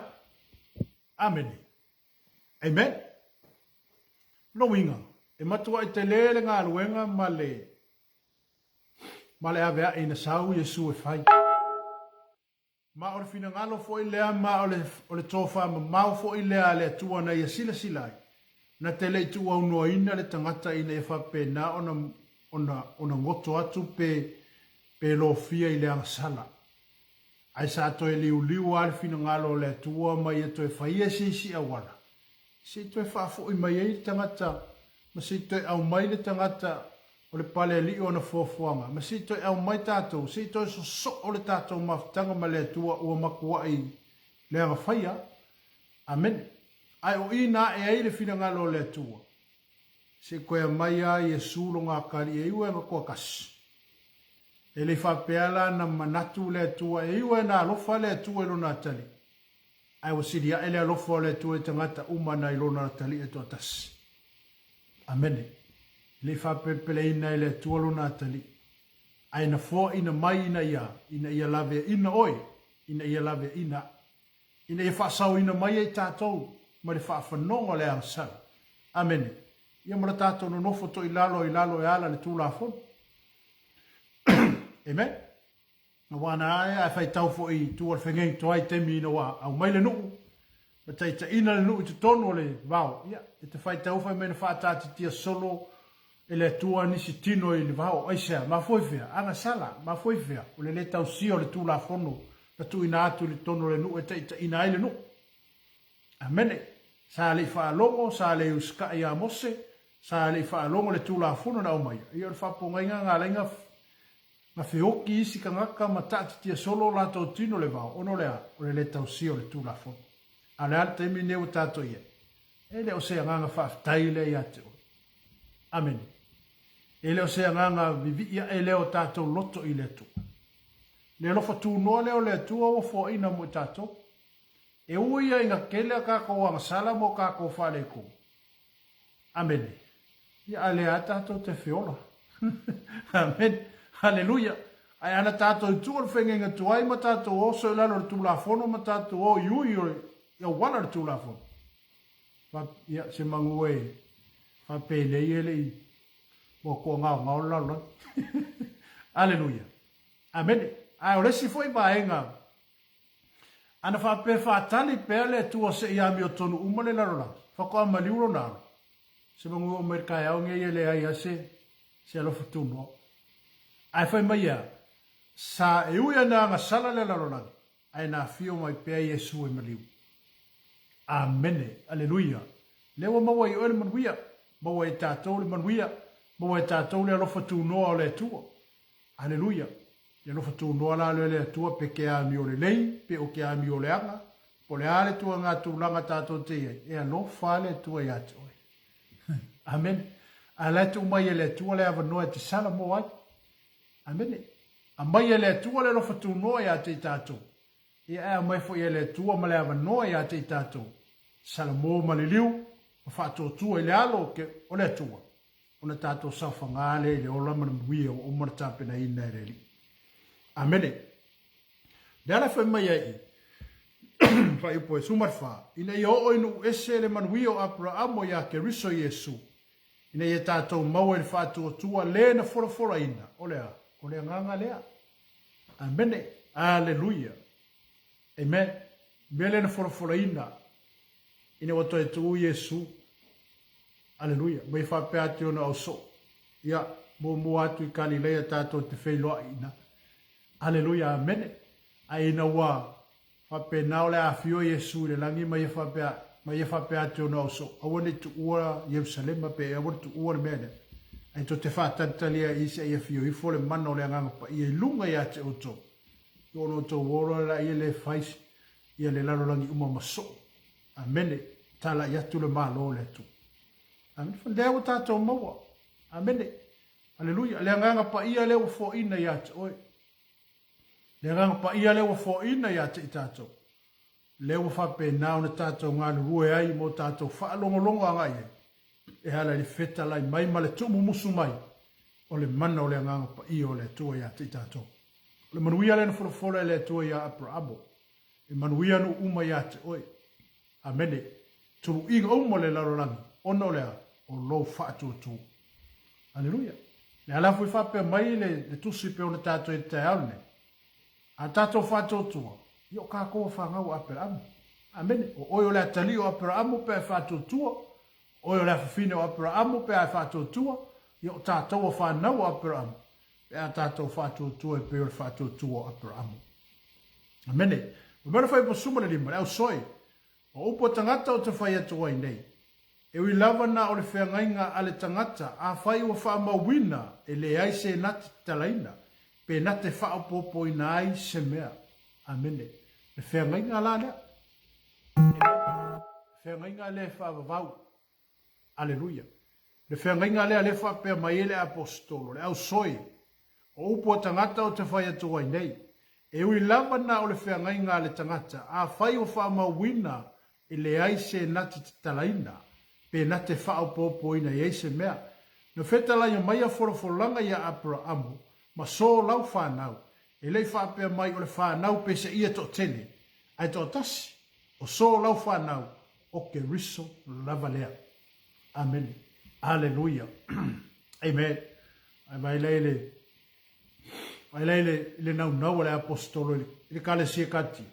Speaker 1: Amene. Amen. Lona uiga, e matuai tele le galuega ma le ma le aveae ina sau Iesu e fai. Ma o le finagalo foi lea ma o le, o le tofamamao foi lea a le Atua na ia silasila ai, na te le i tuuaunoaina le tagata ina ia faapena ona, ona, ona goto atu pe, pe lofia i le agasala. Ae sa toe liuliu lava le finagalo o le Atua ma ia toe faia se isi auala, se i toe faafoi mai ai le tagata ma se i toe aumai le tagata o le palealii o ana fuafuaga, ma se i toe aumai tatou, se i toe sosoo le tatou mafutaga ma le Atua ua matuai leaga faia. Amene. Ae o i na ae ai le finagalo o le Atua, se i toe aumai lava Iesu lona atalii e iu e ana toatasi. E le i faapea la na manatu le Atua e iu e na alofa le Atua i lona atalii, ae ua sili ae le alofa o le Atua i tagata uma na i lona atalii e toatasi. Amene. E le i faapelepeleina e le Atua lona atalii, ae na foaina mai ina ia, ina ia laveaina oe, ina ia laveaina aʻu, ina ia faasaoina mai ai tatou mai le faafanoga o le agasala. Amene. Ia ma le tatou nonofo toilalo i lalo e ala le Tulafono. Amen. Aua na ae ae faitau foi i tua o le fegei toai taimi ina ua aumai le nuu, ma taitaiina le nuu i totonu o le vao. Ia, e te faitau fai mai na faataatitia solo e le Atua nisi tino i le vao. Aisea? Mafua i fea? Agasala. Mafua i fea? O le le tausia o le Tulafono na tuuina atu i totonu o le nuu e taitaiina ai le nuu. Amene. Sa le i faalogo, sa le i usikai ia Mose, Sa le i faalogo le Tulafono na aumaia, ia o le faapogaiga na ala ai na feoki isi tagata ma taatitia solo o latou tino i le vao, ona o le a? O le le tausia o le Tulafono. A o le a le taimi lenei ua tatou i ai? E le o se agaga faafetai lea ia te oe. Amene. E le o se agaga vivii ae lea o tatou loto i le Atua. Le alofa tunoa lea o le Atua ua foaina mo i tatou. E ui ia ina tele a tatou agasala ma o tatou faaletonu. Amene. Ia a lea tatou te feola. Amene. Haleluia. Ae ana tatou i tua o le fegega tuai ma tatou oso i lalo o le Tulafono ma tatou o i ui o i auala o le Tulafono. Fa, ia, se manu e faapelei e le i ua toagaogao le lalolagi. Aleluia. Amene. Ae o le isi foi vaega Ana faapea faatali pea le Atua se i amiotonu uma le lalolagi, faatoa maliu lona alo. Se manu e oo mai i le taeao nei e leai lava se, se alofa tunoa. Ae fai mai e a? Sa e ui ana agasala le lalolagi, ae na afio mai pea Iesu e maliu. Amene! Aleluia! Lea ua maua i oe le manuia, maua e tatou le manuia, maua e tatou le alofa tunoa o le Atua. Aleluia! Le alofa tunoa la lea o le Atua pe ke amio lelei, pe o ke amio leaga, po o le a le tuaga tulaga tatou te i ai, e alofa lava le Atua ia te oe. Amene. A la e tuu mai e le Atua le avanoa e te sala mo ai. Amene. Aumai e le Atua le alofa tunoa ia te i tatou. Ia e aumai foi e le Atua ma le avanoa ia te i tatou. Sala mo ma liliu ma faatuatua i le alo o, ke, o le Atua. Ona tatou saofaga lea i le ola ma le manuia ua uma ona tapenaina e le Alii. Amene. Le ala fai mai ai i fuaiupu e 14, ina ia oo i nuu ese le manuia o Aperaamo iā Keriso Iesu, ina ia tatou maua i le faatuatua le na folafolaina, o le a? O le agaga lea. Amene. Aleluia. Amen. Mea lea na folafolaina ina ua toe tuu Iesu. Aleluia. Ma ia faapea atu i ona ausoo. Ia, muamua atu i Kalileia tatou te feiloai i ina. Aleluia. Amene. Ae ina ua faapena o le a afio Iesu i le lagi ma ia faapea, ma ia faapea atu i ona ausoo, aua ne i tuua Ierusalema pe aua ne i tuua le mea lea. Ae tou te faatalitali ai i se i afio ifo le mana o le Agaga Paia i luga ia te outou. Ona outou ola laia le fai ia le lalolagi uma ma soo. Amene. Talai atu le Malo o le Atua. Amene. Lea ua tatou maua. Amene. Aleluia. Le Agaga Paia lea ua foaina ia te oe. Le Agaga Paia lea ua foaina ia te i tatou. Lea ua faapena ona tatou galulue ai ma o tatou faalogologo agai ai, e ala i le fetalai mai ma le tuumumusu mai o le mana o le Agaga Paia o le Atua ia te i tatou. O le manuia lea na folafola e le Atua iā Aperaamo, e manuia nuu uma ia te oe. Amene. Tuluiga uma o le lalolagi, ona o le a? O lou faatuatua. Aleluia. Le ala foi faapea mai le, le tusi pe ona tatou i te taeao lenei. A tatou faatuatua, ia o kākou a fanau a Aperaamo. Amene. O oe o le atalii o Aperaamo pe a e faatuatua, o oe o le afafine o Aperaamo pe a e faatuatua, ia o tātou a fanau a Aperaamo pe a tatou faatuatua e pei o le faatuatua o Aperaamo. Amene. O mea na fai posuma le lima, le ausoe, o upu a tagata ou te fai atu ai nei, e ui lava na o le feagaiga a le tagata, afai ua faamauina e leai se na te tatalaina, pe na te faaopoopoina ai se mea. Amene. Le feagaiga la lea. Amen. Le feagaiga lea e faavavau. Aleluia. Le feagaiga lea lea faapea mai ai le Aposetolo, le ausoe, o upu a tagata ou te fai atu ai nei, e ui lava na o le feagaiga a le tagata, afai ua faamauina e leai se na te tatalaina, pe na te faaopoopoina i ai se mea. Na fetalaia mai a folafolaga ia Aperaamu ma so lau fanau, e le i faapea mai o le fanau pe se ia toatele, ae toatasi, o so lau fanau, o Keriso lava lea. Amene. Aleluia. Amen. Ai vai lei le vai lei le le naunau a le apostolo i le kalesia Kalatia.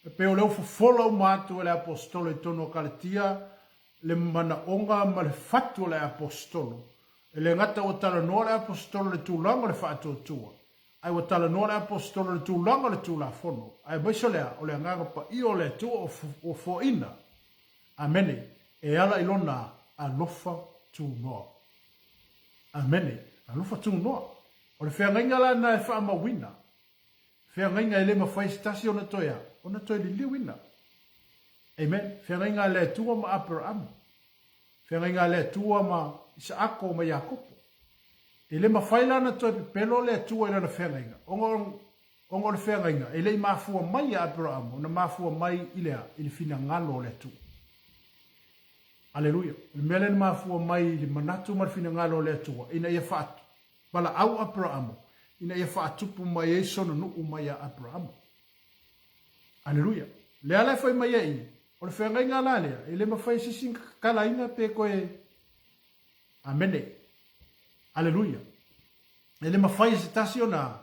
Speaker 1: E pei o lea ua fofola uma atu e le apostolo i totonu o Kalatia le manaoga ma le fatu o le apostolo. E le gata ua talanoa le apostolo i le tulaga o le faatuatua, ae ua talanoa le Aposetolo i le tulaga o le Tulafono, aemaise o le a? O le Agaga Paia o le Atua ua foaina, amene, e ala i Lona alofa tunoa. Amene. Alofa tunoa. O le feagaiga la lena e faamauina, feagaiga e le mafai e se tasi ona toe a? Ona toe liliuina. Amen. Feagaiga a le Atua ma Aperaamu. Feagaiga a le Atua ma Isaako ma Iakopo. E le mafai la ona toe pepelo le Atua i lana feagaiga, ona ona o le feagaiga e le i mafua mai ia Aperaamu, na mafua mai i le a? I le finagalo o le Atua. Aleluia. O le mea lea na mafua mai i le manatu ma le finagalo o le Atua, ina ia faavalaau Aperaamu, ina ia faatupu mai ai sona nuu mai ia Aperaamu. Aleluia. Lea la e fai mai ai i, o le feagaiga la lea, e le mafai e se isi tatalaina pe toe. Amene. Aleluia. E le mafai e se tasi ona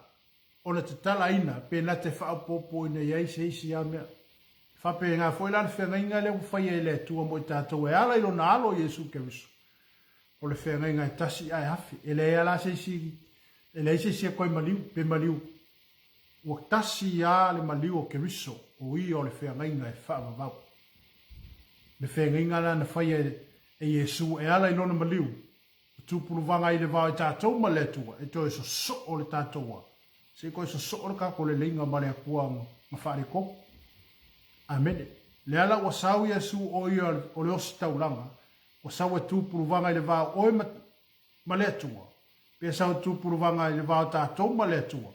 Speaker 1: ona tatalaina pe na te faaopoopoina i ai se isi a mea. E faapena foi la le feagaiga lea ua faia e le Atua mo i tatou e ala i Lona Alo Iesu Keriso. O le feagaiga e tasi ae afe. E leai a la se isi, e leai se isi e toe maliu, pe maliu. Ua tasi a le maliu o Keriso, o ia o le feagaiga e faavavau. Le feagaiga la na faia e Iesu e ala i Lona maliu, Ua tupuluvaga ai le va o i tatou ma le Atua, e toe sosoo le tatou a. Se i toe sosoo le tatou leleiga ma le Atua ma faaletonu. Amene. Lea la ua sau Iesu o ia o le ositaulaga, ua sau e tupuluvaga i le va o oe ma, ma le Atua, pe sau e tupuluvaga i le va o tatou ma le Atua,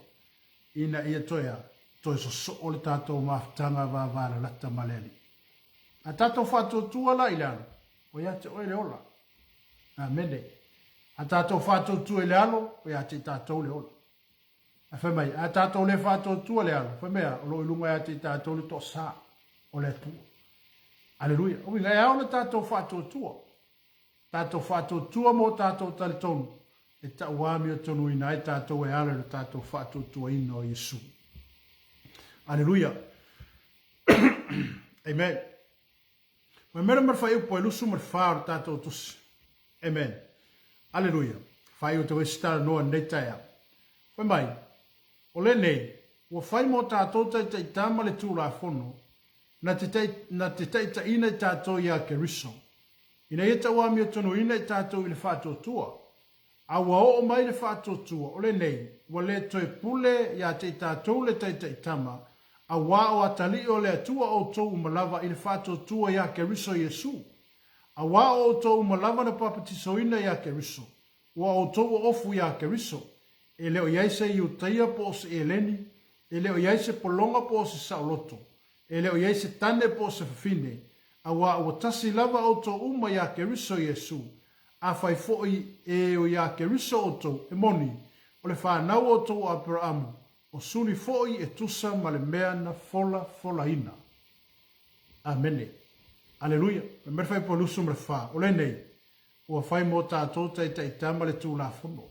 Speaker 1: ina ia toe a, toe sosoo le tatou mafutaga vavalalata ma le Alii. A tatou faatuatua la i le alo, ua ia te oe le ola. Amene. A tatou faatuatua i le alo, ua ia te i tatou le ola. Ae fai mai, a tatou le faatuatua le alo, fai mai a, o lo o i luga ia te i tatou le toasa o le Atua. Aleluia. O uiga, e ao ona tatou faatuatua. Tatou faatuatua mo tatou talitonu, e tauamiotonuina ai tatou e ala i lo tatou faatuatuaina o Iesu. Aleluia. Amen. Fai mai ma le faaiupu e 24 o le tatou tusi. Amen. Aleluia. Faaiu te wesi talanoa nei taeao. Fai mai, o lenei, ua fai mō tātou taitaitā ma le Tulafono, na te, tai, na te taitaiina i tātou i a Keriso, ina ia tauamiotonuina i tātou i le faatuatua, A ua oo mai le faatuatua, o lenei, ua le toe pule ia te i tatou le taitaitama, auā o atalii o le Atua outou uma lava i le faatuatua iā Keriso Iesu. Auā o outou uma lava na papatisoina iā Keriso, ua outou oofu iā Keriso, e le o i ai se Iutaia po o se Eleni, e le o i ai se pologa po o se saoloto, E le o i ai se tane po o se fafine, auā ua tasi lava outou uma iā Keriso Iesu. Afai foi e o iā Keriso outou, e moni, o le fanau outou o Aperaamu, o suli foi e tusa ma le mea na folafolaina. Amene. Aleluia. Fai mai le Faipua 24, O lenei, ua fai mo tatou taitaitama le Tulafono.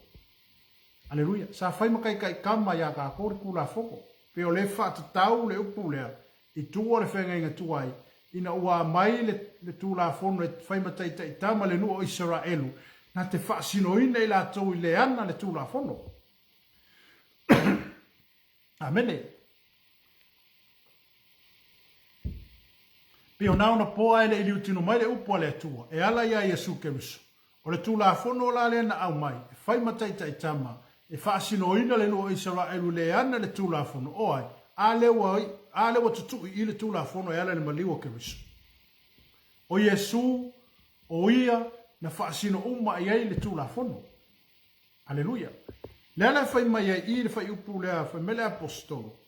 Speaker 1: Aleluia. Sa fai ma taitaitama iā tatou le Tulafono. Pe o le faatatau le upu lea i tua o le feagaiga tuai, ina ua aumai le, le Tulafono e fai ma taitaitama le nuu o Isaraelu, na te faasinoina i latou i le ana le Tulafono. Amene. Pei o na ona po ae le i liutino mai le upu a le Atua e ala iā Iesu Keriso. O le Tulafono la lea na aumai, e fai ma taitaitama, e faasinoina le nuu o Isaraelu le ana le Tulafono, o ai? A lea ua, a lea ua tutui i le Tulafono e ala i le maliu o Keriso. O Iesu, o Ia na faasino uma i ai le Tulafono. Aleluia! Lea la e fai mai ai i le faiupu lea, fai mai le Aposetolo,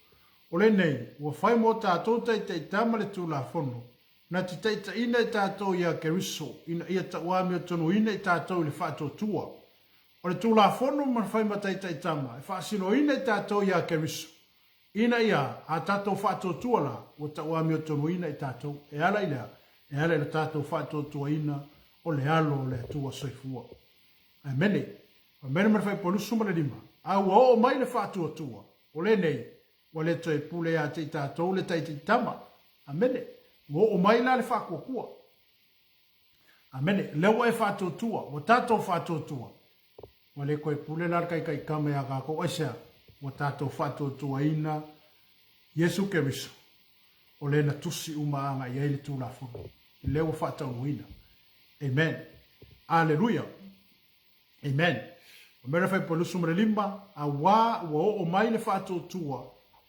Speaker 1: O lenei, ua fai mo tatou taitaitama le Tulafono, na te taitaiina i tatou iā Keriso, ina ia tauamiotonuina i tatou i le faatuatua. O le Tulafono ma le fai ma taitaitama, e faasinoina i tatou iā Keriso, ina ia a tatou faatuatua la, ua tauamiotonuina i tatou, e ala i le a? E ala i lo tatou faatuatuaina o le Alo o le Atua soifua. Amene. Amene ma le faipolusu ma le lima. A ua oo mai le faatuatua, o lenei, ua le toe pule ia te i tatou le taitaitama. Amene. Ua oo mai la le faatuatua. Amene. Lea ua e faatuatua, ua tatou faatuatua. Ua le toe pule la le taitaitama ia tatou. Aisea? Ua tatou faatuatuaina Iesu Keriso, o le na tusi uma agai ai le Tulafono. Lea ua faataunuuina. Amen. Aleluia. Amen. O mea le 25, auā ua oo mai le faatuatua,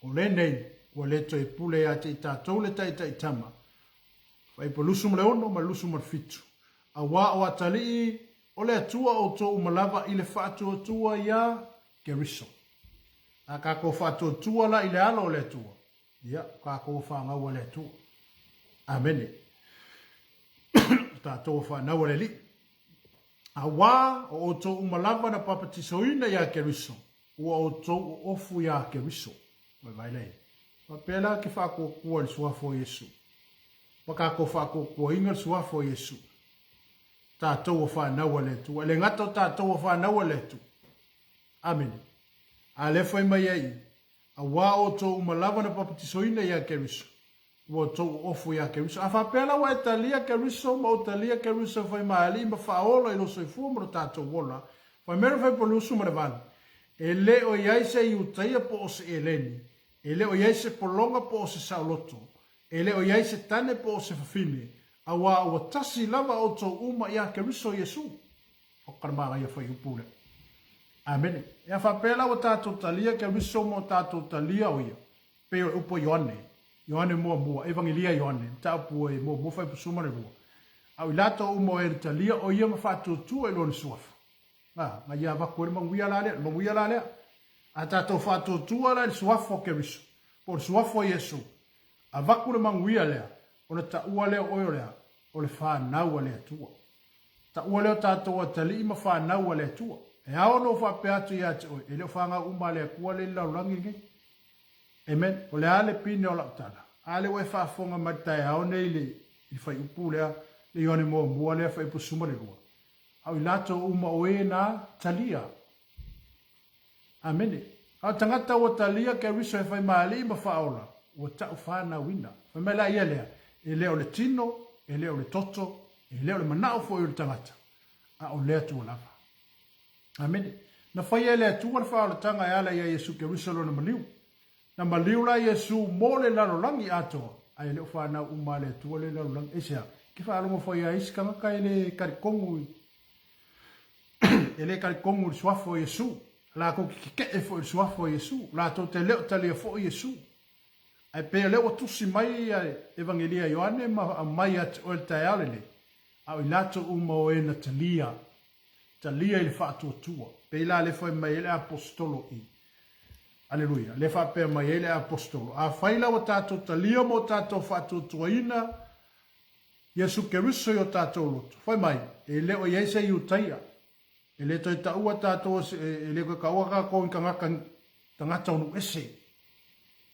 Speaker 1: o lenei ua le toe pule ia te i tatou le taitai tama. 26 ma le 27, auā o atalii o le Atua outou uma lava i le faatuatua iā Keriso. A tatou faatuatua la i le alo o le Atua, ia, o tatou ua fanau a le Atua. Amene. O tatou ua fanau a le Alii. Auā, o outou uma lava na papatisoina iā Keriso, ua outou oofu iā Keriso. Vaivai lea. Faapea la ke faakuakua i le suafa o Iesu. Ma tatou faakuakuaina le suafa o Iesu. Tatou ua fanau a le Atua. E le gata o tatou ua fanau a le Atua. Amene. A lea fai mai ai i, Auā outou uma lava na papatisoina iā Keriso, ua outou oofu iā Keriso. A faapea la ua e talia Keriso ma ou talia Keriso e fai maali'i ma faaola i lou soifua ma lo tatou ola, fai mai le Faipolusu ma le Valu, E le o i ai se Iutaia po o se Eleni, e le o i ai se pologa po o se saoloto, e le o i ai se tane po o se fafine, auā ua tasi lava outou uma iā Keriso Iesu. O ka manaia fuaiupu lea. Amene. Ea faapea la ua tatou talia Keriso ma ua tatou talia o ia, pei o le upu a Ioane, Ioane muamua, Evangelia Ioane, mataupu e muamua fuaiupu 12. A o i latou uma o e na talia o ia ma faatuatua i lona suafa. A, na ia avatu ai le manuia la lea, le manuia la lea. A tatou faatuatua la i le suafa o Keriso, po o le suafa o Iesu, avatu le manuia lea, ona taua lea o oe o le a? O le fanau a le Atua. Taua lea o tatou atalii ma fanau a le Atua. E ao ona ou faapea atu ia te oe, e le o fanau uma a le Atua lea i le lalolagi lenei. Amen. O le a le pine o lau tala? A lea ua e faafofoga mai i le taeao nei i le, i le fuaiupu lea, le Ioane muamua lea, fuaiupu 12. A o i latou uma o e na talia Amene. A o tagata ua talia Keriso e fai maalii ma faaola, ua tau fanauina. Fai mai la ia lea, e le o le tino, e le o le toto, e le o le manao foi o le tagata, a o le Atua lava. Amene. Na faia e le Atua le faaolataga e ala ia Iesu Keriso lona maliu. Na maliu la Iesu mo le lalolagi atoa, ae le o fanau uma a le Atua le lalolagi. Aisea? Ke faalogo foi a isi tagata e le talitonu i e le talitonu i le suafa o Iesu, latou te keke'e foi i le suafa o Iesu, latou te le o talia foi Iesu. Ae pei o lea ua tusi mai ia Evangelia a Ioane ma aumai ia te oe le taeao lenei, a o i latou uma o e na talia, talia i le faatuatua. Pei la lea fai mai ai le Aposetolo i. Aleluia. Lea faapea mai ai le Aposetolo, afai la ua tatou talia ma o tatou faatuatuaina Iesu Keriso i o tatou loto. Fai mai, e le o i ai se Iutaia. E le toe taua tatou, e le toe taua tatou i tagata, tagata o nuu ese.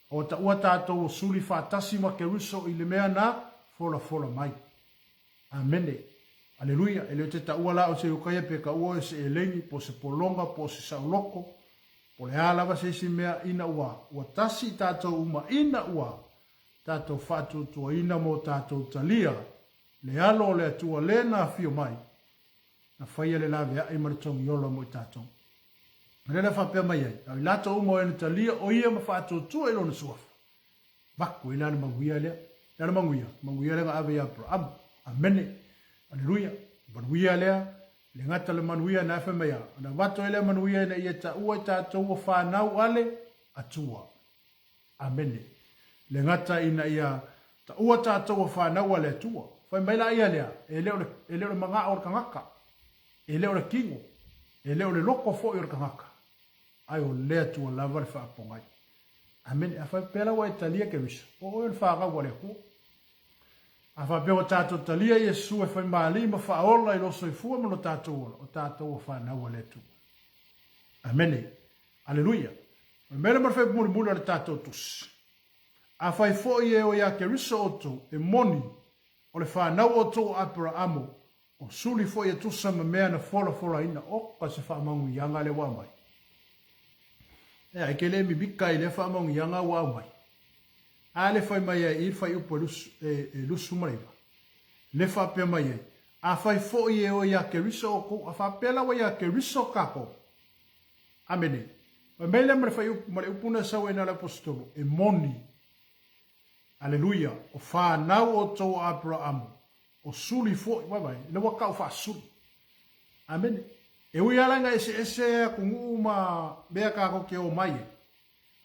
Speaker 1: A ua taua tatou o suli faatasi ma Keriso i le mea na folafola mai. Amene. Aleluia. E le o te taua la o se Iutaia pe taua o se Eleni, po o se Pologa, po o se Saoloko, po o le a lava se isi mea, ina ua, ua tasi i tatou uma, ina ua tatou faatuatuaina mo tatou talia le alo o le Atua le na afio mai, na faia le laveai ma le togiola mo i tatou. O lea la faapea mai ai, a o i latou uma o e na talia o ia ma faatuatua i lona suafa, vaku ai la le manuia lea. Le a le manuia? Manuia lea na ave ia Aperaamu. Amene. Aleluia. Manuia lea, le gata le manuia na e fai mai a, ona avatu ai lea manuia ina ia taua i tatou ua fanau a le Atua. Amene. Le gata ina ia taua tatou a fanau a le Atua. Fai mai la ia lea, e le o le, e le o le magao o le tagata, e le o le kino, e le o le loko foi o le tagata, ae o le Atua lava le faapogai. Amene. A faapea la ua e talia Keriso, o oe o le fanau a le Atua. A faapea ua tatou talia Iesu e fai malii ma faaola i lo soifua ma lo tatou ola, o tatou a fanau a le Atua. Amene. Aleluia. O le mea lea ma le fai mulimuli o le tatou tusi. Afai foi e o ia Keriso outou, e moni, o le fanau outou o Aperaamo, o suli foi e tusa ma mea na folafolaina, oka se faamaunuiaga lea ua aumai. Ea, e ke le mimika i lea faamaunuiaga ua aumai. A le fai mai ai i le fuaiupu e, e, e 29. Le faapea mai ai, afai foi e o ia Keriso outou, a faapea la ua ia Keriso tatou, Amene. Fai mai lea ma le fuaiupu, ma le upu na sau ai na le aposetolo, e moni. Aleluia. O fanau outou a Aperaamu, o suli foi, vaai, le ua tau faasuli. Amene. E ui lava la ina eseese atunuu ma mea tatou te omai ai,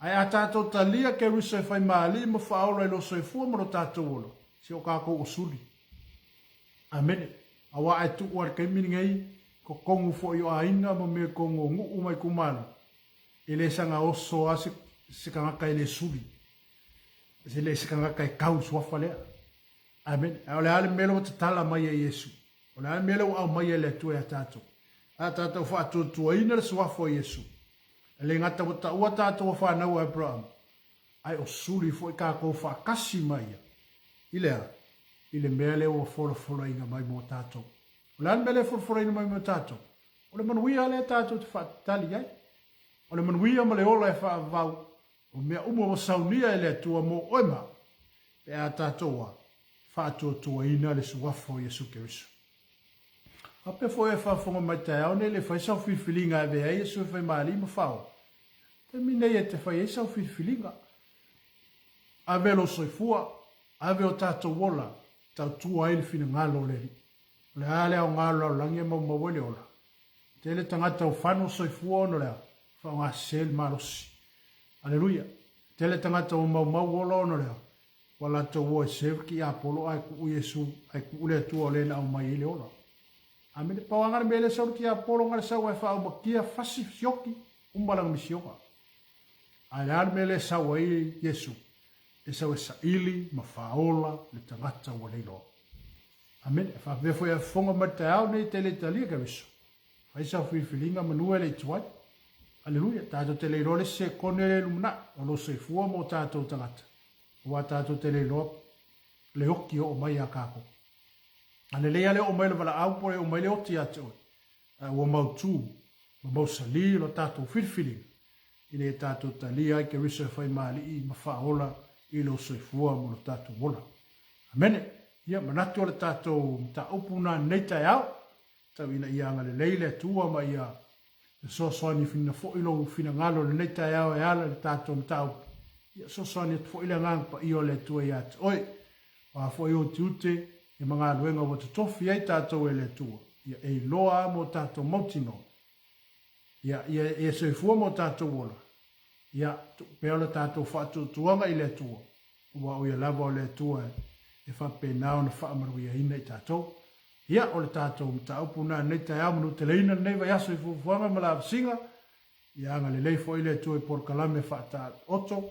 Speaker 1: ae a tatou talia Keriso e fai ma Alii ma Faaola i lo soifua ma lo tatou ola, se o tatou o suli. Amene. Aua a e tuu lava i le taimi lenei, totonu foi o aiga ma mea i totonu o nuu ma itumalo, e le saga oso lava se, se tagata e le suli. E le se tagata e tau i le suafa lea. Amene. Ae o le a le mea lea ua tatala mai e Iesu? O le a le mea lea ua aumaia e le Atua ia tatou? A tatou faatuatuaina le suafa o Iesu, e le gata ua taua tatou ua fanau a Aperahama, ae o suli foi tatou faatasi ma ia i le a? I le mea lea ua folafolaina mai mo tatou. O le a le mea lea e folafolaina mai mo tatou? O le manuia lea tatou te faatatali ai. O le manuia ma le ola e faavavau, o mea uma ua saunia e le Atua mo oe ma au, pe a tatou a faatuatuaina le Suafa o Iesu Keriso. Faapea foi oe e faafofoga mai taeao nei le fai sau filifiliga e avea ai Iesu e fai ma Alii ma Faaola. Taimi nei e te fai ai sau filifiliga. Ave lou soifua, ave o tatou ola, tautua ai le finagalo o le Alii. O le a le aoga o le lalolagi e maumau ai le ola? Tele tagata ua fano soifua ona o le a? Faaaoga sese le malosi. Aleluia! Tele tagata ua maumau ola ona o le a? Ua latou o e serve tiapolo ae tuu Iesu, ae tuu le Atua o le na aumai ai le ola. Amene. Pau lava le mea lea sau le tiapolo na le sau ae faaaumatia fasi sioki uma lana misiona. Ae le a le mea lea sau ai Iesu? E sau e saili ma faaola le tagata ua leiloa. Amene. E faapea foi a fofoga mai le taeao nei e te le talia Keriso. Fai sau filifiliga manu e le i tuai. Aleluia. Tatou te le iloa le isi sekone le lumanai o lou soifua mo tatou tagata. Aua tatou te le iloa le oti oo mai ia tatou. A lelei lava le oo mai o le valaau po o le oo mai le oti ia te oe, ae ua mautu ma mausali lo tatou filifiliga ina ia tatou talia ai Keriso e fai ma Alii ma Faaola i lou soifua ma lo tatou ola. Amene. Ia, manatu o le tatou mataupu na lenei taeao, tau ina ia agalelei le Atua ma ia fesoasoani fina foi lou finagalo i lenei taeao e ala i le tatou mataupu. Ia fesoasoani atu foi le Agaga Paia o le Atua ia te oe. O a foi ou tiute ia ma galuega ua totofi ai tatou e le Atua, ia e iloa lava mo tatou mautinoa. Ia, ia e soifua mo tatou ola. Ia, tuu pea lo tatou faatuatuaga i le Atua, aua o Ia lava o le Atua e faapena ona faamanuiaina i tatou. Ia, o le tatou mataupu lena i lenei taeao manuteleina lenei vaiaso i fuafuaga ma lavasiga. Ia agalelei foi le Atua i polokalame faataoto,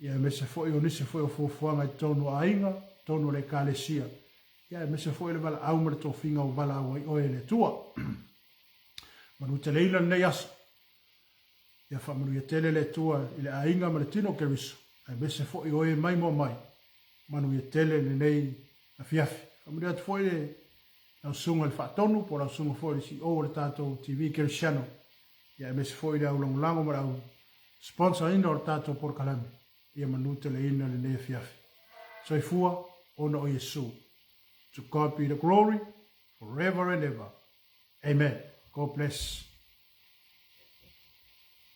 Speaker 1: ia aemaise foi o nisi foi o fuafuaga i totonu o aiga, totonu o le Ekalesia, ia aemaise foi le valaau ma le tofiga ua valaau ai oe e le Atua. Manuteleina lenei aso. Ia faamanuia tele le Atua i le aiga ma le tino o Keriso, aemaise foi o e mai moa mai. Manuia tele lenei afiafi. Faamanuia atu foi le lau susuga i le Faatonu po o lau susuga foi i le CEO o le tatou TV Kerisiano, ia aemaise foi le au lagolago ma le au sponsor ina o le tatou polokalame. Ia manuteleina lenei afiafi. Soifua ona o Iesu. To God be the glory forever and ever. Amen. God bless.